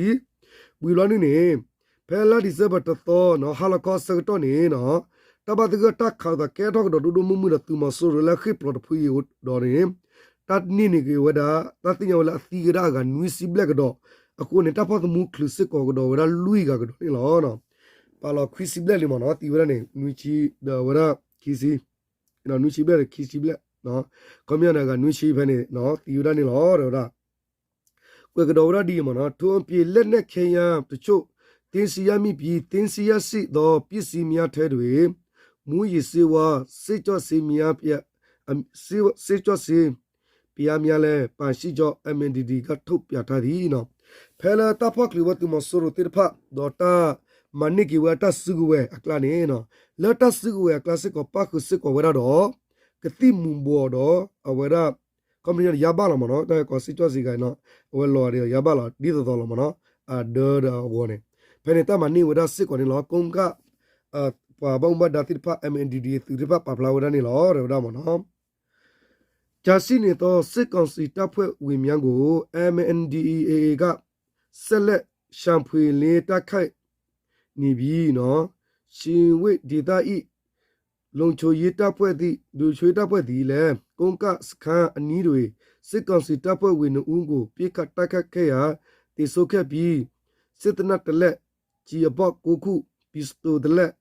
ဝံၤဘျီန့ၣ်န့ၣ်, ဖဲလါဒံၣ်စဲဘၢၣ်တသီနီၤ ဟါလီၤခီအဆၢကတီၢ်န့ၣ်နီၤ, တၢ်ဘၣ်သဂၢၢ်တၢ်ခးလိာ်သးကဲထီၣ်ကဒီးဒိၣ်ဒိၣ်မုၢ်မုၢ်ဒီး သုးမီၤစိရိၤလၢအဃ့ၢ်ဖျိးတဖုအံၤဒီးန့ၣ်, တၢ်န့ၢ်န့ၢ်က့ၤဝဲဒၣ် တၢ်သ့ၣ်ညါဝဲလၢအသံဝဲဒၣ်အဂၤနွံဆံဘျဲၣ်ကဒီး, အဃိန့ၣ် တၢ်ဖီၣ်သမူချုးစ့ၢ်ကီးကဒီးဝဲဒၣ်လွံၢ်ဂၤကဒီးန့ၣ်လီၤ. ပာ်လီၤခွံဆံဘျဲၣ်လံမ့ၢ်နီၤ, သံဝဲဒၣ်န့ၣ် နွံဆံဒီးဝဲဒၣ်ခံဆံ, နွံဆံဘျဲၣ်ဒီးခံဆံဘျဲၣ်, ခီပညီန့ၣ် အဂၤနွံဆံဖဲန့ၣ် သံဝဲဒၣ်န့ၣ်လီၤ တဲဝဲဒၣ် ကွဲးကဒီးဝဲဒၣ်ဒ်အံၤမ့ၢ်နီၤ, ထွန်းအုပ်ပစ်လက်နက်ခဲယမ်းတချို့ သိမ်းဆည်းရမိပြီး သိမ်းဆည်းရရှိသော ပစ္စည်းများထဲတွင် မူးယစ်ဆေးဝါး စိတ်ကြွဆေးများ စိတ်ကြွဆေး ပြားများလည်း ပါရှိကြောင်း MNDAA က ထုတ်ပြန်ထားသည်နီၤ. ဖဲလၢတၢ်ဖီၣ်ချုးဝဲသုးမီၤစိရိၤသ့ၣ်တဖၣ် ဒီးတၢ်မၤန့ၢ်က့ၤဝဲတၢ်စုကဝဲၤအကျါန့ၣ်နီၤ, လၢတၢ်စုကဝဲၤအကျါစ့ၢ်ကီး ပၣ်ဃုာ်စ့ၢ်ကီးဝဲဒၣ်ဒီး ကသံၣ်မူၤဘှီးဒီးအဝဲဒၣ် ခီပညီန့ၣ် ယါဘၣ်လီၤမ့ၢ်နီၤ, တၢ်ကိးစိတ်ကြွဆေးဂၤနီၤ, အဝဲလီၤဂာ်ဒီးယါဘၣ်လီၤ ဒ်သိးသိးလီၤမ့ၢ်နီၤ, အဒၢဒီးအဂီၤန့ၣ်, ဖဲန့ၣ်တၢ်မၤန့ၢ်ဝဲဒၣ်စ့ၢ်ကီးန့ၣ်လီၤ. ကိကၣ် ပှၤဘၣ်မူဘၣ်ဒါသ့ၣ်တဖၣ် MNDAA သုးသ့ၣ်တဖၣ်ပာ်ဖျါဝဲဒၣ်န့ၣ်လီၤ တဲဝဲဒၣ်မ့ၢ်နီၤ. ကျားစံၣ်န့ၣ်သော စစ်ကောင်စီတပ်ဖွဲ့ဝင်များကို MNDAA က ဆက်လက် ရှာဖွေလင်းတိုက်ခိုက်နေပြီး ရှီဝ့ၣ်ဒေသ၏ လုံခြုံရေးတပ်ဖွဲ့သည် လုံခြုံရေးတပ်ဖွဲ့သည်လည်း ကုန်းကစခန်းအနီးတွင် စစ်ကောင်စီတပ်ဖွဲ့ဝင်နှစ်ဦးကို ပစ်ခတ်တိုက်ခိုက်ခဲ့ရာ သေဆုံးခဲ့ပြီး စက်သေနတ်တစ်လက်၊ ကျည်အပေါက်ကိုးခု၊ ပီစတိုတစ်လက်၊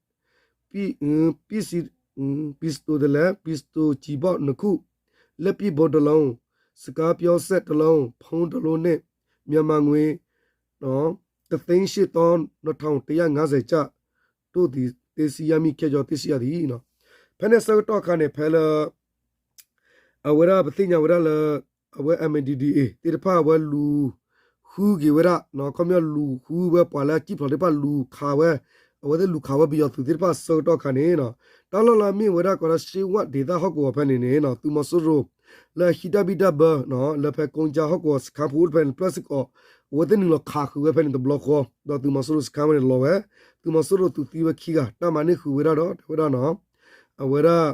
ပီ- ပီစ- ပီစတိုတစ်လက်၊ ပီစတိုကျည်ပေါက်နှစ်ခု၊ လက်ပစ်ဗုံးတစ်လုံး၊ စကားပြောစက်တစ်လုံး၊ ဖုန်းတစ်လုံးနှင့် မြန်မာငွေ တစ်သိန်းရှစ်သောင်းနှစ်ထောင်တစ်ရာငါးဆယ်ကျပ် တို့သည် သိမ်းဆည်းရမိခဲ့ကြောင်း သိရှိရသည်နီၤ. ဖဲန့ၣ်အဆၢကတီၢ်အခါန့ၣ် ဖဲလၢ အဝဲဒၣ်ပသ့ၣ်ညါဝဲဒၣ်လၢ အဝဲ MNDAA သ့ၣ်တဖၣ် အဝဲလူၤဃုက့ၤဝဲဒၣ် ခီပညီလူၤဃုဝဲပှၤလၢအစံၣ်ဖျိးသ့ၣ်တဖၣ်လူၤခးဝဲ, အဝဲသ့ၣ်လူၤခးဝဲပယီၤသုးသ့ၣ်တဖၣ်အဆၢကတီၢ်အခါန့ၣ်နီၤ, တၢ်လီၢ်လၢအမ့ၢ်ဝဲဒၣ်ကိးဒၣ် ရှ့ဝၣ်ဒေသ ဟီၣ်ကဝီၤဖဲန့ၣ်န့ၣ်နီၤ သုးမီၤစိရိၤ လၢအဟံးတၢ်ဘံၣ်တၢ်ဘၢနီၤ လၢဖဲကိကၠါဟီၣ်ကဝီၤစခန်းဖိအိၣ်တဖဲန့ၣ် တဖျၢၣ်စ့ၢ်ကီး အဝဲသ့ၣ်နုာ်လီၤခးဃုာ်ဝဲဖဲန့ၣ်တဘျီဃီ ဒီးသုးမီၤစိရိၤစခန်းဝဲန့ၣ်လီၤဝဲ, သုးမီၤစိရိၤသုးသံဝဲခံဂၤ တၢ်မၤန့ၢ်ဃုာ်ဝဲဒၣ်ဒီး တဲဝဲဒၣ်နီၤ အဝဲဒၣ်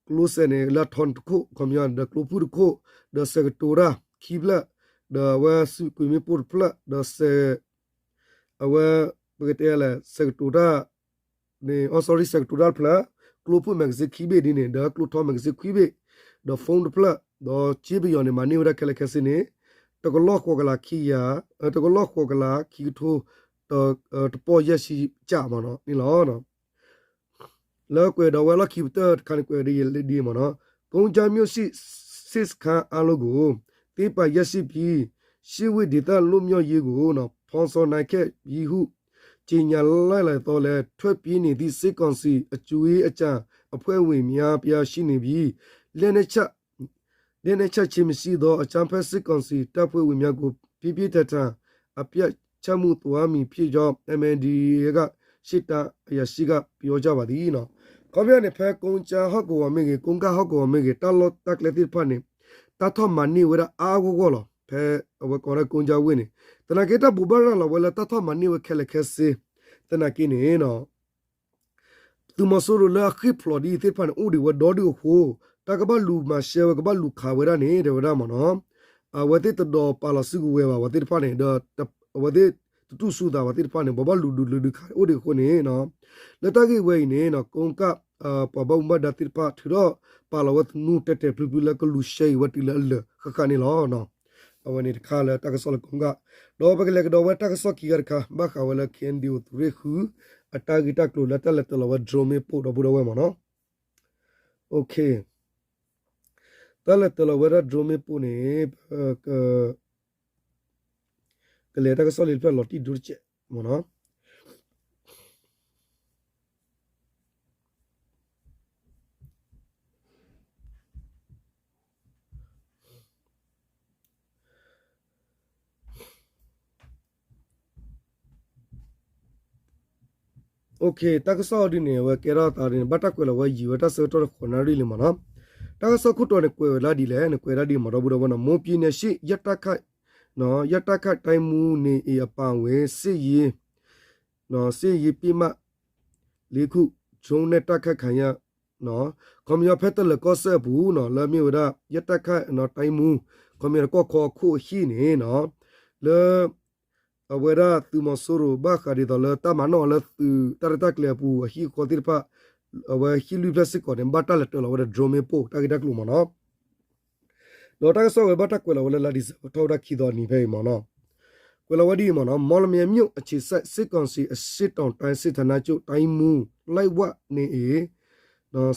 ကျိစဲးန့ၣ် လၢအထီန့ၣ်တခိၣ် ခီပညီ ဒီးကျိဖုၣ်တခိၣ်, ဒီးစဲးကတိၤတၢ်ခံဖျၢၣ်, ဒီးအဝဲစူးကွံာ်မ့ၣ်ပိၢ်တဖျၢၣ်, ဒီးစဲး အဝဲ ပကတဲလဲၣ် စဲးကတိၤတၢ်န့ၣ် အိ sorry စဲးကတိၤတၢ်တဖျၢၣ်, ကျိဖုၣ် magazine ခံဘ့ၣ်ဒ်န့ၣ် ဒီးကျိထီ magazine ခွံဘ့ၣ်, ဒီး phone တဖျၢၣ်, ဒီးစ့ပယီၤန့ၣ် မၤန့ၢ်ဝဲဒၣ်ခဲလၢာ်ခဲဆ့န့ၣ် တကလီၢ်ဃိးကလးခံကယၤ, တကလီၢ်ဃိးကလးခံကထိ တပီၢ်ယဲၢ်ဆံကၠၣ်မ့ၢ်နီၤ န့ၣ်လီၤ. လၢကွဲးဒီးဝဲလီၢ်ခံကတၢၢ်တခါန့ၣ် ကွဲးဒ်အံၤမ့ၢ်နီၤ, ကုန်းကျမြို့ရှိ စစ်စခန်းအားလုံးကို သိမ်းပိုက်ရရှိပြီး စစ် ရှေ့ဝေ့ဒေသလွတ်မြောက်ရေးကို နော် ဖော်ဆောင်နိုင်ခဲ့ပြီဟု ကြေညာလိုက်သော်လည်း ထွက်ပြေးနေသည့် စစ်ကောင်စီ အကြွေးအကျန်အဖွဲ့ဝင် များပြားရှိနေပြီး လက်နက်ချ လက်နက်ချခြင်းမရှိသော အကြမ်းဖက်စစ်ကောင်စီတပ်ဖွဲ့ဝင်များကို ပြင်းပြင်းထန်ထန် အပြတ်ချမှုသွားမည်ဖြစ်ကြောင်း အမ်အန်ဒီအ့က ရှေ့တန်းအရာရှိက ပြောကြားပါသည် နော်. ခီပညီန့ၣ် ဖဲကိကၠၢ်ဟီၣ်ကဝီၤမ့ၢ်ဂ့ၤ ကိကၠၢ်ဟီၣ်ကဝီၤမ့ၢ်ဂ့ၤ တၢ်လီၢ်တၢ်ကျဲသ့ၣ်တဖၣ်န့ၣ် တၢ်ထီၣ်မၤန့ၢ်ဝဲဒၣ်အါအါဂီၢ်ဂီၢ်လီၤ. ဖဲအဝဲကိးဒၣ်ကိကၠၢ်ဝ့ၢ်န့ၣ် သနာ်က့တၢ်ဘိးဘၣ်ရၤလီၤဝဲလၢတၢ်ထီၣ်မၤန့ၢ်ဝဲခဲလၢာ်ခဲဆ့ သနာ်က့န့ၣ် သုးမီၤစိရိၤလၢအဃ့ၢ်ဖျိးဒ်အံၤသ့ၣ်တဖၣ်န့ၣ် အိၣ်ဒံးဝဲဒီဒူၣ်အဃိ တၢ်ကဘၣ်လူၤမၤရှဲဝဲ ကဘၣ်လူၤခးဝဲဒၣ်န့ၣ် တဲဝဲဒၣ်မ့ၢ်နီၤ, အဝဲသ့ၣ်တဒိးပာ်လီၤစုကဝဲၤဘၣ် အဝဲသ့ၣ်တဖၣ်န့ၣ် ဒီး အဝဲသ့ၣ်တတူၢ်ဆူၣ်သး အဝဲသ့ၣ်တတူၢ်ဆူၣ်သးဝဲသ့ၣ်တဖၣ်န့ၣ် ဘိးဘၣ်လူၤဒုးလုၤဒုးခးအိၣ်ဒံးအဃိန့ၣ် လၢတၢ်ဂ့ၢ်ဝဲအံၤန့ၣ် ကိကၠၢ် ပှၤဘၣ်မူဘၣ်ဒါသ့ၣ်တဖၣ် ထုးထီၣ်ပာ်လီၤဝဲသနူတဲာ်တဲာ်ဖျုးဖျုးလၢကလူၤရှဲအံၤဝဲတုၤလၢအလၢာ်ဃၣ်ဃၣ်န့ၣ်လီၤ. အဝဲန့ၣ်တခါလၢတၢ်ကစီၣ်လၢကိကၠၢ် ဒီးပကလဲၤကဒီးဝဲတၢ်ကစီၣ်ခံဂၤတခါ ဘၣ်ဃးဝဲလၢ ခ့ၣ်အဲၣ်ယူၣ် သုးရ့ၣ်ဃု အတၢ်ဂ့ၢ်တၢ်ကျိၤလၢတၢ်လဲၤတၢၤလီၤဝဲ drone မ့ၣ်ပိၢ်ဒီပုၢ်ဒီဝဲၢ်မ့ၢ်နီၤ. တၢ်လဲၤတၢၤလီၤဝဲဒၣ် drone မ့ၣ်ပိၢ်န့ၣ် ပက ကလဲၤတၢ်ကစီၣ်လံတဖျၢၣ်လီၤတံၢ်ဒိတကဲးမ့ၢ်နီၤ. တၢ်ကစီၣ်ဒ်န့ၣ် အဝဲကဲထီၣ်သးဒ်န့ၣ် ဘၣ်တၢ်ကွဲးလီၤဝဲယံာ်ဝဲတၢ်ဆၢကတီၢ်တဃိးနၣ်ရံၣ်လံမ့ၢ်နီၤ. တၢ်ကစီၣ်ခိၣ်တီန့ၣ် ကွဲးဝဲဒၣ်ဒ်လဲၣ်န့ၣ် ကွဲးဒၣ်ဒ်မ့ၢ်ဒီပုၢ်ဒီဝဲၢ်နီၤ မွန်ပြည်နယ်ရှိ ရတခ ရတခ တိုင်းမှူးနေအိမ်အပါအဝင် စစ်ရေး စစ်ရေးပစ်မှတ် လေးခု drone နဲ့ တိုက်ခိုက်ခံရ ခီပညီဖဲတလၢၤကီၢ်စဲၣ်အပူၤနီၤ လၢမ့ၢ်ဝဲဒၣ် ရတခ တိုင်းမှူး ခီပညီကီၢ်ခီအခိၣ်အဟံၣ်န့ၣ်နီၤ လၢ အဝဲဒၣ်သုးမီၤစိရိၤဘၣ်ဃးဒ်သိးလၢတၢ်မၤနီၣ်အီၤလၢသုးတၢ်ရဲၣ်တၢ်ကျဲၤအပူၤ အဟံၣ်အဃီသ့ၣ်တဖၣ် အဝဲဟံၣ်လွံၢ်ဖျၢၣ်စ့ၢ်ကီးန့ၣ် ဘၣ်တၢ်လဲၤတၢၤလီၤဝဲဒီး drone မ့ၣ်ပိၢ် တၢ်ဂ့ၢ်တၢ်ကျိၤမ့ၢ်နီၤ. ဒီးတၢ်ကစီၣ်ဝဲဘၣ်တၢ်ကွဲးလီၤဝဲလၢလါ December ထီၣ်ဝဲဒၣ်ခံသီအနံၤဖဲအံၤမ့ၢ်နီၤ. ကွဲးလီၤဝဲဒ်အံၤမ့ၢ်နီၤ မော်လမြိုင်မြို့အခြေစိုက် စစ်ကောင်စီအရှေ့တောင်တိုင်းစစ်ဌာနချုပ် တိုင်းမှူး လိုက်ဝနေအိမ်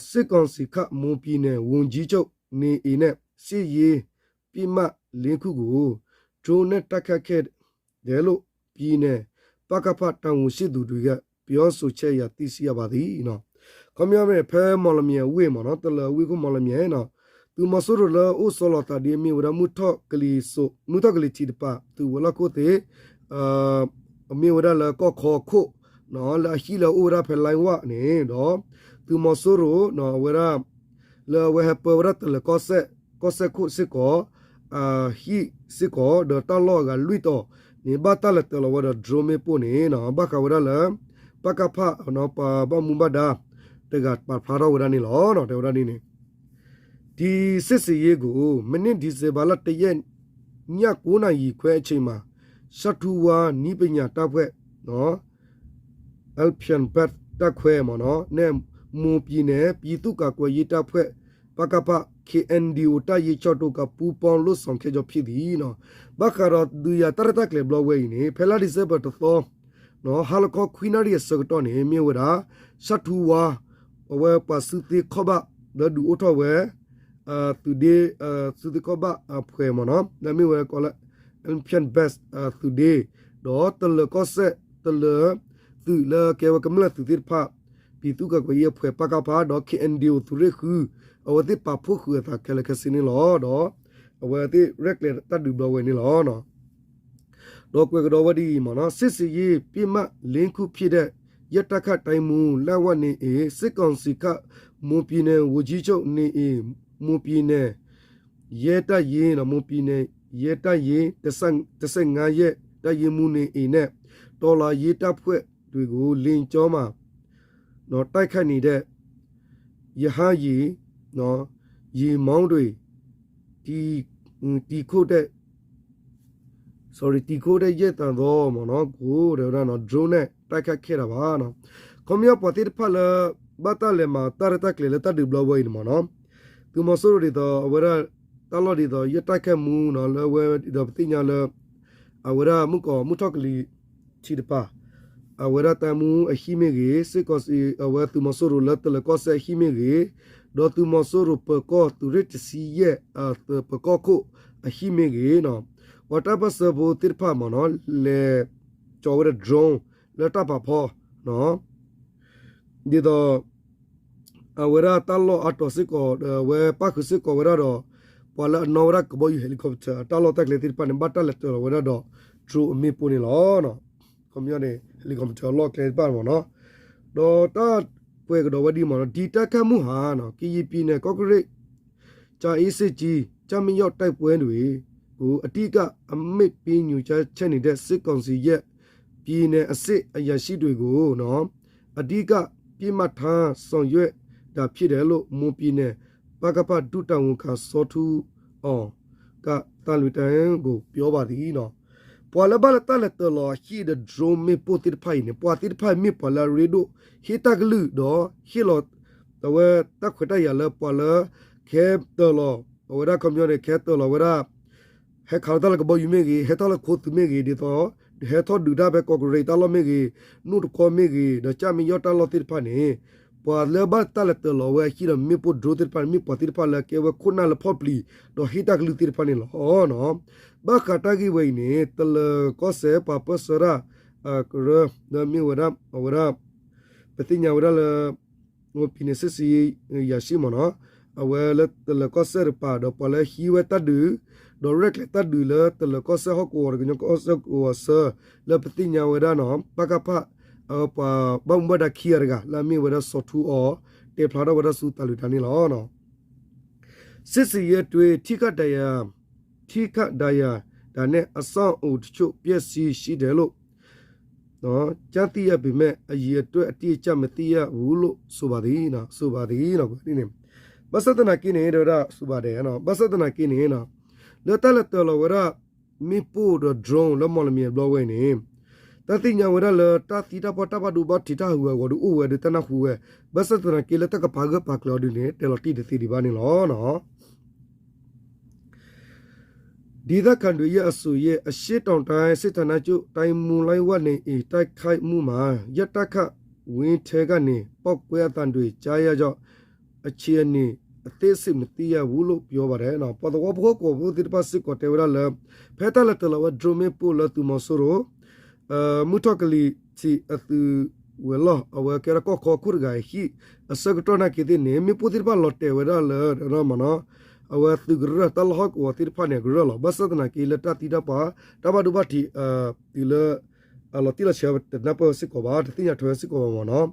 စစ်ကောင်စီခန့် မွန်ပြည်နယ်ဝန်ကြီးချုပ်နေအိမ်နဲ့ စစ်ရေးပစ်မှတ်လေးခုကို drone နဲ့ တိုက်ခိုက်ခဲ့တယ်လို့ ပြည်နယ် ပကဖ တာဝန်ရှိသူတွေက ပြောဆိုချက်အရ သိရှိရပါသည် ခီပညီန့ၣ် ဖဲမော်လမြိုင်အဝ့ၢ်မ့ၢ်နီၤ တလၢၤအဝ့ၢ်ခိၣ် မော်လမြိုင်နီၤ သုးမီၤစိရိၤလၢအိၣ်ဆီလီၤသးဒ်အမ့ၢ်ဝဲဒၣ် မုၢ်ထီၣ်ကလံၤထံးတပၤ သုးဝဲၤလီၢ်ခိၣ်သ့ၣ် အမ့ၢ်ဝဲဒၣ်လၢကီၢ်ခီခိၣ် လၢအဟံၣ်လၢအအိၣ်ဝဲဒၣ်ဖဲ လိုက်ဝန့ၣ်ဒီး သုးမီၤစိရိၤ အဝဲဒၣ် လၢအဝဲဟဲပၢဝဲဒၣ်တလၢၤကီၢ်စဲၣ်ခိၣ်စ့ၢ်ကီး အဟံၣ်စ့ၢ်ကီး ဒီးတၢ်လီၢ်အဂၤလွံၢ်တီၤန့ၣ် ဘၣ်တၢ်လဲၤတၢၤလီၤဝဲဒီး drone မ့ၣ်ပိၢ်န့ၣ် ဘၣ်ဃးဝဲဒၣ်လၢ ပကဖ ပှၤဘၣ်မူဘၣ်ဒါ တဂၤပာ်ဖျါထီၣ်ဝဲဒၣ်န့ၣ်လီၤ. တဲဝဲဒၣ်ဒ်န့ၣ် ဒီစစ်ဆင်ရေးကို မနှစ် ဒီဇင်ဘာလ တစ်ရက် ည ကိုးနာရီခွဲအချိန်မှာ ရှထူဝါ နည်းပညာတပ်ဖွဲ့ Elfenbeth တပ်ခွဲမ့ၢ်နီၤ နဲ့ မွန်ပြည်နယ် ပြည်သူ့ကာကွယ်ရေးတပ်ဖွဲ့ ပကဖ ခ့ၣ်အဲၣ်ယူၣ် တပ်ရင်းခြောက်တို့က ပူးပေါင်းလုပ်ဆောင်ခဲ့ကြောင်းဖြစ်သည်နီၤ ဘၣ်ဃးဒီးဒုးယၤတၢ်ရဲၣ်တၢ်ကျဲၤဘျီဝဲအံၤန့ၣ် ဖဲလါ December တသီ ဟါလီၤခီခွံနၣ်ရံၣ်အဆၢကတီၢ်န့ၣ် မ့ၢ်ဝဲဒၣ် ရှထူဝါ အဝဲပှၤစုသ့ခီၣ်ဘၣ် လၢဒုးအိၣ်ထီၣ်ဝဲ သုးဒ့ စုသ့ခီၣ်ဘၣ်အဖှဲးမ့ၢ်နီၤ လၢမ့ၢ်ဝဲကိးလၢ Elfenbeth သုးဒ့ ဒီးတလၢၤကီၢ်စဲၣ် တလၢၤသုးလၢကဲဝဲကမျၢၢ်သုးသ့ၣ်တဖၣ် ပြည်သူ့ကာကွယ်ရေးအဖွဲ့ ပကဖ ဒီး ခ့ၣ်အဲၣ်ယူၣ် သုးရ့ၣ်ဃု အဝဲသ့ၣ်ပာ်ဖှိၣ်ဃုာ်အသးခဲလၢာ်ခဲဆ့န့ၣ်လီၤ. ဒီးအဝဲသ့ၣ်ရဲၣ်ကျဲၤတၢ်ဒုးဘျီဝဲန့ၣ်လီၤ. ဒီးကွဲးကဒီးဝဲဒ်အံၤမ့ၢ်နီၤ စစ်ဆင်ရေးပစ်မှတ်လေးခုဖြစ်တဲ့ ရတခ တိုင်းမှူး လက်ဝတ်နေအိမ် စစ်ကောင်စီခန့် မွန်ပြည်နယ်ဝန်ကြီးချုပ်နေအိမ် မွန်ပြည်နယ် ရဲတပ်ရင်း မွန်ပြည်နယ် ရဲတပ်ရင်း တစ်ဆယ့်ငါး ရဲတပ်ရင်းမှူးနေအိမ်နဲ့ တော်လှန်ရေးတပ်ဖွဲ့တွေကို လေကြောင်းမှာ တိုက်ခိုက်နေတဲ့ ရဟတ်ယာဉ် ရေမောင်းတွေ တီ တီခိုတဲ့ sorry တီခိုတဲ့ ရဟတ်ယာဉ် မ့ၢ်နီၤ ကို တဲဝဲဒၣ်နီၤ drone နဲ့ တိုက်ခိုက်ခဲ့တာပါ ခီပညီပှၤသ့ၣ်တဖၣ်လၢ ဘၣ်တၢ်လဲၤမၤတၢ်ရဲၣ်တၢ်ကျဲၤလၢတၢ်ဒုးဘျီဝဲအံၤန့ၣ်မ့ၢ်နီၤ သုးမီၤစိရိၤဒ်သိး အဝဲဒၣ် တၢ်လီၢ်ဒ်သိး ရဲတပ်ရင်းမှူးနီၤ လၢအဝဲဒ်သိးပသ့ၣ်ညါလၢ အဝဲဒၣ်မုၢ်ကီး မုၢ်ထီၣ်ကလံၤထံးတပၤ အဝဲဒၣ်တပ်မှူးအဟံၣ်မ့ၢ်ဂ့ၤ, စစ်ကောင်စီ အဝဲသုးမီၤစိရိၤလၢတလၢၤကီၢ်စဲၣ်အဟံၣ်မ့ၢ်ဂ့ၤ, ဒီးသုးမီၤစိရိၤပၢၤကီၢ်သုးရ့ၣ်တဆံယဲၢ် ပၢၤကီၢ်ခိၣ်အဟံၣ်မ့ၢ်ဂ့ၤနီၤ, ပှၤတၢ်ပၢၢ်ဆၢဖိသ့ၣ်တဖၣ်မ့ၢ်နီၤ လဲၤကၠီဝဲဒၣ် drone လၢတၢ်ဖးဖီ ဒ်သိး အဝဲဒၣ်တၢ်လီၢ်အါတီၤစ့ၢ်ကီး ဒီးအဝဲပၣ်ဃုာ်စ့ၢ်ကီးဝဲဒၣ်ဒီး ပှၤလၢအနီၣ်ဝဲဒၣ်ကဘီယူၤ helicopter အတၢ်လီၢ်တၢ်ကျဲသ့ၣ်တဖၣ်န့ၣ် ဘၣ်တၢ်လဲၤတၢၤလီၤဝဲဒၣ်ဒီး drone အမ့ၣ်ပိၢ်န့ၣ်လီၤ. ခီပညီန့ၣ် helicopter အလီၢ်ကျဲတဖၣ်မ့ၢ်နီၤ ဒီးတၢ်ကွဲးကဒီးဝဲဒ်မ့ၢ်နီၤ ဒီတိုက်ခိုက်မှုဟာ ကရင်ပြည်နယ် ကော့ကရိတ် ကြာအင်းဆိပ်ကြီး ကျားမင်းရပ်တိုက်ပွဲတွေကို အဓိက အမိန့်ပေးညွှန်ကြားချက်နေတဲ့ စစ်ကောင်စီရဲ့ ပြည်နယ်အဆင့်အရာရှိတွေကို အဓိက ပစ်မှတ်ထားဆောင်ရွက်တာဖြစ်တယ်လို့ မွန်ပြည်နယ် ပကဖ ဒုတာဝန်ခံ စောထူးအောင်က သံလွင်တိုင်းကို ပြောပါတယ် ပှၤလၢဘၣ်လၢတၢ်လဲၤတၢၤလီၤဟံၣ်ဒီး drone မ့ၣ်ပိၢ်သ့ၣ်တဖၣ်အံၤန့ၣ် ပှၤသ့ၣ်တဖၣ်မ့ၢ်ပှၤလၢအရ့ဒိၣ် ဟ့ၣ်တၢ်ကလုၢ်ဒီး ဟ့ၣ်လီၤ အဝဲတၢ်ခွဲးတၢ်ယာ်လၢပှၤလၢ ကဟဲတၢၤလီၤ အဝဲဒၣ်ခီပညီန့ၣ် ကဟဲတၢၤလီၤဝဲဒၣ် ဟဲခးလီၤတၢ်လၢကဘီယူၤမ့ၢ်ဂ့ၤ ဟဲထီၣ်လၢခိသုးမ့ၢ်ဂ့ၤ ဒ်သိး ဟဲထီၣ်ဒုးတၢ်ဖဲကီးကရ့းတၢ်လီၢ်မ့ၢ်ဂ့ၤ နိၣ်တကီမ့ၢ်ဂ့ၤ ဒီးကၠၣ်မ့ၢ်ယီၣ်တၢ်လီၢ်သ့ၣ်တဖၣ်န့ၣ် ပှၤလၢဘၣ်တၢ်လဲၤတၢၤလီၤဝဲအဟံၣ်ဒီး မ့ၣ်ပိၢ် drone သ့ၣ်တဖၣ်န့ၣ် မ့ၢ်ပှၤသ့ၣ်တဖၣ်လၢကဲဝဲခိၣ်နၢ်လၢဖီၣ်ပျံၤ ဒီးဟ့ၣ်တၢ်ကလုၢ်သ့ၣ်တဖၣ်န့ၣ်လီၤ. ဘၣ်ဃးတၢ်ဂ့ၢ်ဝဲအံၤန့ၣ် တလၢၤကီၢ်စဲၣ်ပှၤပၢၢ်ဆၢတၢ် ကရၢ လၢမ့ၢ်ဝဲဒၣ် အဝဲဒၣ် ပသ့ၣ်ညါဝဲဒၣ်လၢ မွန်ပြည်နယ် စစ်ဆင်ရေးအရာရှိ မ့ၢ်နီၤ အဝဲလၢတလၢၤကီၢ်စဲၣ်တပၤ ဒီးပှၤလၢဟံးဝဲတၢ်ဒုး ဒီးရဲၣ်ကျဲၤတၢ်ဒုးလၢတလၢၤကီၢ်စဲၣ်ဟီၣ်ကဝီၤ ကညီကီၢ်စဲၣ်ကဝီၤဆၢ လၢပသ့ၣ်ညါဝဲဒၣ်နီၤ ပကဖ ပှၤဘၣ်မူဘၣ်ဒါခံဂၤတဂၤ လၢအမ့ၢ်ဝဲဒၣ်စီၤထူအီၤ တဲဖျါထီၣ်ဝဲဒၣ်ဆူသံလွင်တိုင်းန့ၣ်လီၤ. စစ်ဆင်ရေးအတွင်း ထိခိုက်ဒဏ်ရာ ထိခိုက်ဒဏ်ရာတာနဲ့ အဆောက်အအုံတချို့ ပျက်စီးရှိတယ်လို့ ကြားသိရပေမဲ့ အရေအတွက်အတိအကျမသိရဘူးလို့ ဆိုပါတယ် ဆိုပါတယ် ဘၣ်ဆၣ်သနာ်က့န့ၣ် တဲဝဲဒၣ် ဆိုပါတယ် ဘၣ်ဆၣ်သနာ်က့န့ၣ် လၢတၢ်လဲၤတၢၤလီၤဝဲဒၣ် မ့ၣ်ပိၢ်ဒီး drone လၢမီၣ်လမံၤအဘျီဝဲအံၤန့ၣ် တၢ်သ့ၣ်ညါဝဲဒၣ်လၢတၢ်သံတၢ်ပှၢ်တၢ်ဘၣ်ဒိဘၣ်ထံးတၢ်ဟးဂူာ်ဟးဂီၤဒုးအိၣ်ဝဲဒုးတၢ်နၢ်ဟူဝဲ ဘၣ်ဆၣ်သနာ်က့လၢတၢ်ကပာ်ဂၢၢ်ပာ်ကျၢၤအီၤဒုးန့ၣ် တဲလီၤတံၢ်တသ့ဒံးဘၣ်န့ၣ်လီၤ. ဒေသခံတွေရဲ့အဆိုအရ အရှေ့တောင်တိုင်းစစ်ဌာနချုပ် တိုင်းမှူး လွင်ဝ နေအိမ် တိုက်ခိုက်မှုမှာ ရဲတပ်ဖွဲ့ဝင်းထဲကနေ ပေါက်ကွဲအသံတွေ ကြားရကြောင်း အခြေအနေအသေးစိတ်မသိရဘူးလို့ ပြောပါတယ် ပှၤသဝီဖိဟီၣ်ကဝီၤဖိသ့ၣ်တဖၣ်စ့ၢ်ကီးတဲဝဲဒၣ်လၢ ဖဲတၢ်လဲၤတၢၤလီၤဝဲ drone မ့ၣ်ပိၢ်လၢသုးမီၤစိရိၤ မုၢ်ထီၣ်ကလံၤထံးအသုးဝဲၤလီၢ် အဝဲကဲထီၣ်ကီၢ်ခီခိၣ်တဂၤအဟံၣ် အဆၢကတီၢ်နာ်က့သ့ၣ်န့ၣ် မ့ၣ်ပိၢ်သ့ၣ်တဖၣ်လီၤတဲာ်ဝဲဒၣ်လၢ မ့ၢ်နီၤ အဝဲသုးကရၢ တၢ်လီၢ်ဟီၣ်ကဝီၤသ့ၣ်တဖၣ်န့ၣ် အကရၢၢ်လီၤ. ဘၣ်ဆၣ်သနာ်က့လၢတၢ်သံတၢ်ပှၢ် တၢ်ဘၣ်ဒိဘၣ်ထံး တုၤလၢ အလီၤတံၢ်လီၤဆဲးတနၢ်ပၢၢ်စ့ၢ်ကီးဘၣ် တသ့ၣ်ညါထွဲစ့ၢ်ကီးဘၣ်မ့ၢ်နီၤ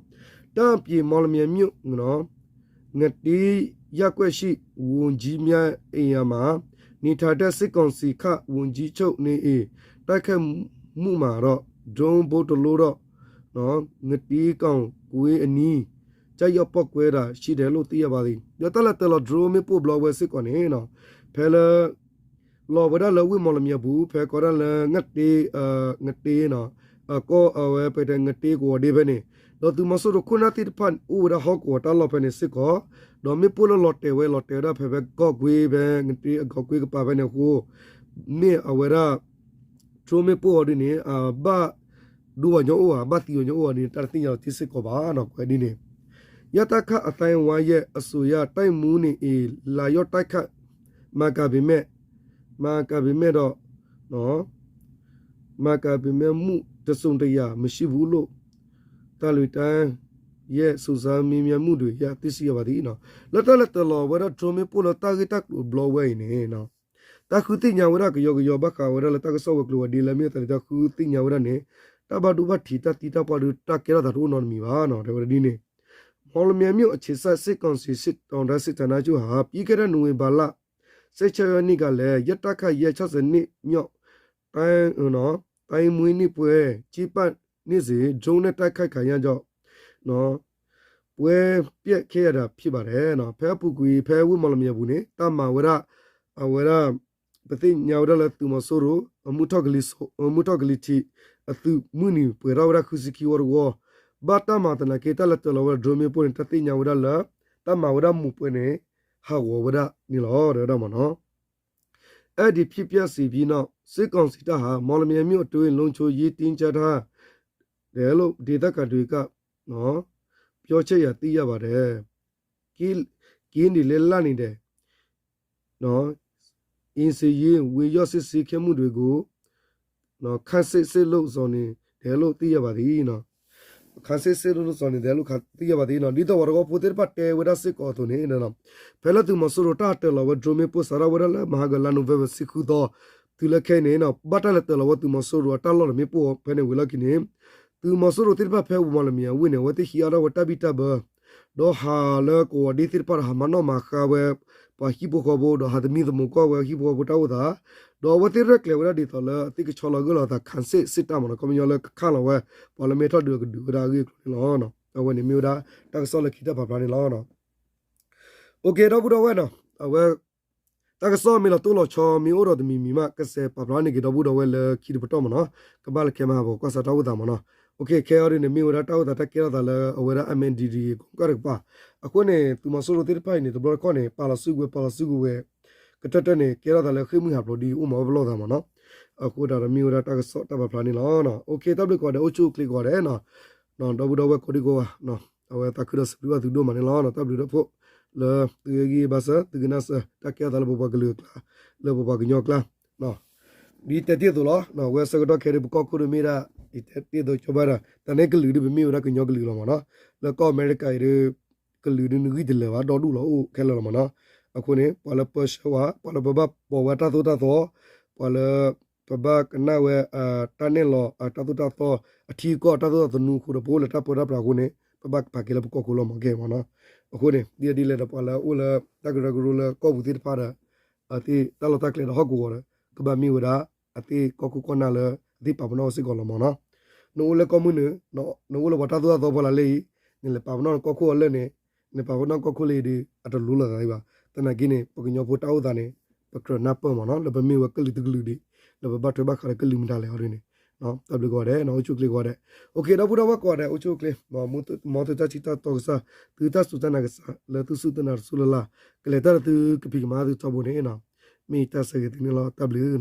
တၢ်ပျ့ၤ မော်လမြိုင်မြို့ ငတ့ရပ်ကွက်ရှိ ဝန်ကြီးများအိမ်ယာမှာ နေထိုင်တဲ့ စစ်ကောင်စီခန့် ဝန်ကြီးချုပ်နေအိမ် တိုက်ခိုက်မှုမှာတော့ drone ဗုံးတစ်လုံးတော့ ငတ့ကောင်ကွေးအနီး ကျရောက်ပေါက်ကွဲတာရှိတယ်လို့ သိရပါတယ် ဒီးတၢ်လဲၤတၢၤလီၤ drone မ့ၣ်ပိၢ်ဘျီဝဲစ့ၢ်ကီးန့ၣ် ဖဲလၢ လီၤဝဲဒၣ်လၢဝ့ၢ်မီၣ်လမံၤအပူၤ ဖဲကိးဒၣ်လၢ ငတ့ ငတ့ ကီၢ်အဝဲပတဲ ငတ့ကဝီၤဒ့ဖဲန့ၣ် ဒီးသုးမီၤစိရိၤခိၣ်နၢ်သ့ၣ်တဖၣ်အိၣ်ဝဲဒၣ်ဟီၣ်ကဝီၤတၢ်လီၢ်ဖဲန့ၣ်စ့ၢ်ကီး ဒီးမ့ၣ်ပိၢ်လၢလီၤတဲာ်ဝဲ လီၤတဲာ်ဝဲဒၣ်ဖဲဖဲကီၢ်ကွ့ဖဲ ငတ့အကီၢ်ကွ့ကပၤဖဲန့ၣ်အဃိ မ့ၢ်အဝဲဒၣ် drone မ့ၣ်ပိၢ်အီၤဒ်န့ၣ် ဘၣ်ဒိဝဲညီအိၣ်ဧါ ဘၣ်သံဝဲညီအိၣ်ဧါဒ်န့ၣ် တၢ်တသ့ၣ်ညါလီၤတံၢ်စ့ၢ်ကီးဘၣ် ကွဲးဒ်န့ၣ် ရတခ အသိုင်းအဝိုင်းရဲ့အဆိုအရ တိုက်မှုနေအင် လာရောက်တိုက်ခိုက် မှန်ကန်ပေမဲ့ မှန်ကန်ပေမဲ့တော့ မှန်ကန်ပေမဲ့ မှုတစ်စုံတစ်ရာမရှိဘူးလို့ သံလွင်တိုင်းရဲ့ စုံစမ်းမေးမြန်းမှုတွေအရ သိရှိရပါတယ် လၢတၢ်လဲၤတၢၤလီၤဝဲဒၣ် drone မ့ၣ်ပိၢ်လၢတၢ်ဂ့ၢ်တၢ်ကျိၤဘျီဝဲအံၤန့ၣ် တၢ်ဃုသ့ၣ်ညါဝဲဒၣ်ကယီကယီ ဘၣ်ဃးဝဲဒၣ်လၢတၢ်ကစီၣ်ဝဲၤကျိၤဝဲၤဒ့လၢမ့ၢ်အသးလၢတၢ်ဃုသ့ၣ်ညါဝဲဒၣ်န့ၣ် တၢ်ဘၣ်ဒိဘၣ်ထံးတၢ်သံတၢ်ပှၢ်ဒုးတၢ်ကဲထီၣ်သးတအိၣ်နီတမံၤဘၣ် တဲဝဲဒၣ်ဒ်န့ၣ် မော်လမြိုင်မြို့အခြေစိုက် စစ်ကောင်စီ စစ်တောင်တိုင်းစစ်ဌာနချုပ်ဟာ ပြီးခဲ့တဲ့ နိုဝင်ဘာလ ဆယ့်ခြောက်ရက်နေ့ကလည်း ရဲတပ်ခ ရဲခြောက်ဆယ်နှစ် မြောက် တိုင်း တိုင်းမှူးနှင့်ပွဲ ကျင်းပနေစဉ် drone နဲ့ တိုက်ခိုက်ခံရကြောင်း ပွဲပျက်ခဲ့ရတာ ဖြစ်ပါတယ် ဖဲအပူၤကွံာ် ဖဲဝ့ၢ်မီၣ်လမံၤအပူၤန့ၣ် တၢ်မၤဝဲဒၣ် အဝဲဒၣ် ပသ့ၣ်ညါဝဲဒၣ်လၢ သုးမီၤစိရိၤ မုၢ်ထီၣ်ကလံၤထံး အသုးမုၢ်နံၤ ပှဲၤထီၣ်ဝဲဒၣ် ဃုဆံခံဝီတဝီ ဘၣ်တၢ်မၤသနာ်က့ တၢ်လဲၤတၢၤလီၤဝဲဒၣ် drone မ့ၣ်ပိၢ်န့ၣ် တၢ်သ့ၣ်ညါဝဲဒၣ်လၢ တၢ်မၤဝဲဒၣ်မိၢ်ပှဲၤန့ၣ် ဟးဂီၤဝဲဒၣ်န့ၣ်လီၤ တဲဝဲဒၣ်မ့ၢ်နီၤ အဲဒီဖြစ်ရပ်အပြီးနောက် စစ်ကောင်စီတပ်ဟာ မော်လမြိုင်မြို့အတွင်း လုံခြုံရေးတင်းကျပ်ထားတယ်လို့ ဒေသခံတွေက ပြောချက်ရသိရပါတယ် ကင်းတွေလည်း လန့်နေတယ် နော် အင်းစိန်ရဲ ဝင်ရောက်စစ်ဆေးခဲ့မှုတွေကို ခန်းစစ်စစ်လို့စောင့်နေတယ်လို့သိရပါသည် ခန်းစစ်စစ်လို့စောင့်နေတယ်လို့သိရပါသည်နီၤ. ဒ်သိးပှၤသဝီဖိသ့ၣ်တဖၣ်တဲဝဲဒၣ်စ့ၢ်ကီးအသိးန့ၣ် ဖဲလၢသုးမီၤစိရိၤတၢ်တၢၢ်လီၤဝဲ drone မ့ၣ်ပိၢ်စးထီၣ်ဝဲဒၣ်လၢမဟါကလါ November ဆံဃုသီ တုၤလၢခဲအံၤန့ၣ် ဘၣ်တၢ်လဲၤတၢၢ်လီၤဝဲသုးမီၤစိရိၤအတၢ်လီၢ်တမ့ၣ်ပိၢ်ဖဲန့ၣ်ဝံၤလီၢ်ခံန့ၣ် သုးမီၤစိရိၤသ့ၣ်တဖၣ်ဖဲဝံၤမၤလမံၤအဝ့ၢ်န့ၣ် အဝဲသ့ၣ်ဟံးအါထီၣ်ဝဲတၢ်ဘံၣ်တၢ်ဘၢ ဒီးဟးလၢကဝီၤဒ့သ့ၣ်တဖၣ်ဒီးဟးမၤနီၣ်မၤဃါဝဲ ပှၤဟံၣ်ဖိဃီဖိ ဒီးဟးသမံသမိးကွၢ်ဝဲဟံၣ်ဖိဃီဖိတၢ်အိၣ်သး ဒီးအဝဲသ့ၣ်ရဲၣ်ကျဲၤဝဲဒၣ်ဒ်သိးလၢအသ့ၣ်ကဆီလီၤဂၢၢ်လီၤအသး ခန်းစစ်စစ်တပ် မ့ၢ်နီၤ ခီပညီလၢကခးလီၤဝဲ ပှၤလၢမ့ၢ်ထီၣ်ဒုးအကဒုးဝဲဒၣ်အဂ့ၢ်အကျိၤန့ၣ်လီၤ. အဝဲန့ၣ်မ့ၢ်ဝဲဒၣ်တၢ်ကစီၣ်လၢခံတၢ်ပာ်ဖျါန့ၣ်လီၤ. အိၣ်က့ၤ ဒီပုၢ်ဒီဝဲၢ်နီၤ အဝဲ တၢ်ကစီၣ်မ့ၢ်လီၤတိၢ်လီၤဆီမ့ၢ်အိၣ်ဒီးတမံၤမံၤမး ကစဲးပာ်ဖျါန့ၢ်က့ၤဒီပုၢ်ဒီဝဲၢ်လၢခံတပတီၢ်မ့ၢ်နီၤ ကဘၣ်လၢခဲမးဟးဖီကွၢ်စးတၢ်အိၣ်သးမ့ၢ်နီၤ. အိၣ်က့ၤ ခဲအံၤဒ်န့ၣ် မ့ၢ်ဝဲဒၣ်တၢ်အိၣ်သးတၢ်ကဲထီၣ်သးလၢအဝဲဒၣ် အမ့ၢ်ဒံဒံ ကိးကၢ်တကပၤ အဃိန့ၣ် သုးမီၤစိရိၤသ့ၣ်တဖၣ်အံၤန့ၣ် တဘျီတခီၣ်န့ၣ် ပာ်လီၤစုကဝဲၤ ပာ်လီၤစုကဝဲၤ ကတၢၢ်တၢၢ်န့ၣ် ကဲထီၣ်သးလၢဃ့ၢ်မုၢ်ဟးဖျိးဒ်အိၣ်မးဝဲပလီၢ်သးမ့ၢ်နီၤ. အဃိသတးဒီးမ့ၢ်ဝဲဒၣ်တၢ်ကစီၣ်တၢ်ပာ်ဖျါန့ၣ်လီၤ. အိၣ်က့ၤ တၢ်ဘျုးကိးဂၤဒဲး အိၣ်ဆူၣ်အိၣ်ချ့ကိးဂၤဒဲးနီၤ ဒီပုၢ်ဒီဝဲၢ်ကိးဒံကိးဂၤ အဝဲသးခုဒီးစံးဘျုးဘၣ်သုဒိၣ်မးန့ၣ်လီၤ. တၢ်ဘျုးဒိၣ်ဖိ လၢသုဂ့ၤဂံၢ်ဘါစၢၤ သုကနၣ်စၢၤ တၢ်ကဲထီၣ်သးလၢပပှၤကလုာ်အကျါ လၢပပှၤကညီအကျါ ဒ်တဲတ့ၢ်အသိးလီၤ. အဝဲဆၢကတီၢ်ခဲအံၤ ပကီၢ်ခိၣ်ဒီးမ့ၢ်ဒၣ် ယတဲတ့ၢ်အသိးကၠီဘၣ်ဒီး တၢ်န့ၣ်ကလုာ်ဒ်ပမ့ၢ်ဝဲဒၣ်ကညီကလုာ်လီၤမ့ၢ်နီၤ. လၢကီၢ်အမဲရကၤအံၤဒီး ကလုာ်ဒ်နဂံၢ်တလၢာ်ဘၣ် ဒီဒူၣ်လီၤအိၣ်ခဲလၢာ်လီၤမ့ၢ်နီၤ. အဃိန့ၣ် ပှၤလၢပၢဆှၢဝဲ ပှၤလၢပဘၣ်ပိာ်ဝဲတၢ်သိၣ်တၢ်သီ ပှၤလၢ ပဘၣ်ကနၣ်ဝဲ တၢ်နဲၣ်လီၤ တၢ်သိၣ်တၢ်သီ အထံအကီၢ်တၢ်သိၣ်တၢ်သနူအဃိဒီး ပအိၣ်လၢတၢ်ပၢတၢ်ပြးအဃိန့ၣ် ပဘၣ်ပာ်က့ၤလၢပကီၢ်ခိၣ်လီၤမ့ၢ်ကဲမ့ၢ်နီၤ. အဃိန့ၣ် ဒ်အဒ်လဲၣ်ဒီး ပှၤလၢအအိၣ်လၢတၢ်ကရၢကရိလၢကီၢ်ပူၤသ့ၣ်တဖၣ်ဒီး အသ့ၣ်တၢ်လီၢ်တၢ်ကျဲဒီးဟီၣ်ကဝီၤဒီး ကဘၣ်မ့ၢ်ဝဲဒၣ် အသ့ၣ်ကီၢ်ခိၣ်ကီၢ်နၢ်လၢ အသ့ၣ်ပာ်ပနီၣ်စ့ၢ်ကီးလီၤမ့ၢ်နီၤ. နအိၣ်လၢကီၢ်မုၢ်နုာ် နအိၣ်လၢပှၤတၢ်သိၣ်တၢ်သီဖီလာ်လၢအံၤ နလဲၤပာ်ပနီၣ်နကီၢ်ခိၣ်အလၢၢ်န့ၣ် နပာ်ပနီၣ်ကီၢ်ခိၣ်လၢအံၤဒီး အတလိၤလိာ်သးသ့ဘၣ်. သနာ်က့န့ၣ် ပကညီဖိတၢ်အိၣ်သးန့ၣ် ပကြၢးနၢ်ပၢၢ်မ့ၢ်နီၤ လၢပမ့ၢ်ဝဲကလုာ်တကလုာ်ဒံး လၢပဘၣ်ထွဲဘၣ်ဃးဒီးကလုာ်မတၤလဲၣ်အီၤဒ်န့ၣ် တၢ်ဘျုးကိးဂၤဒဲး အိၣ်ဆူၣ်အိၣ်ချ့ကိးဂၤဒဲး. အိၣ်က့ၤ ဒီပုၢ်ဒီဝဲၢ်ကိးဂၤဒဲး အိၣ်ဆူၣ်အိၣ်ချ့ မ်သုတၢ်ထံၣ်တၢ်တီကစၢ် သုတၢ်စူၢ်တၢ်နာ်ကစၢ် လၢသုစူၢ်သုနာ်တစူၢ်လၢ်လၢ် ကလဲၤတၢ်ဒီးသုကဖံးကမၤသုထီဘိန့ၣ် မ့ၢ်တၢ်ဆၢဂ့ၤသုန့ၣ်လီၤ. တၢ်ဘျုး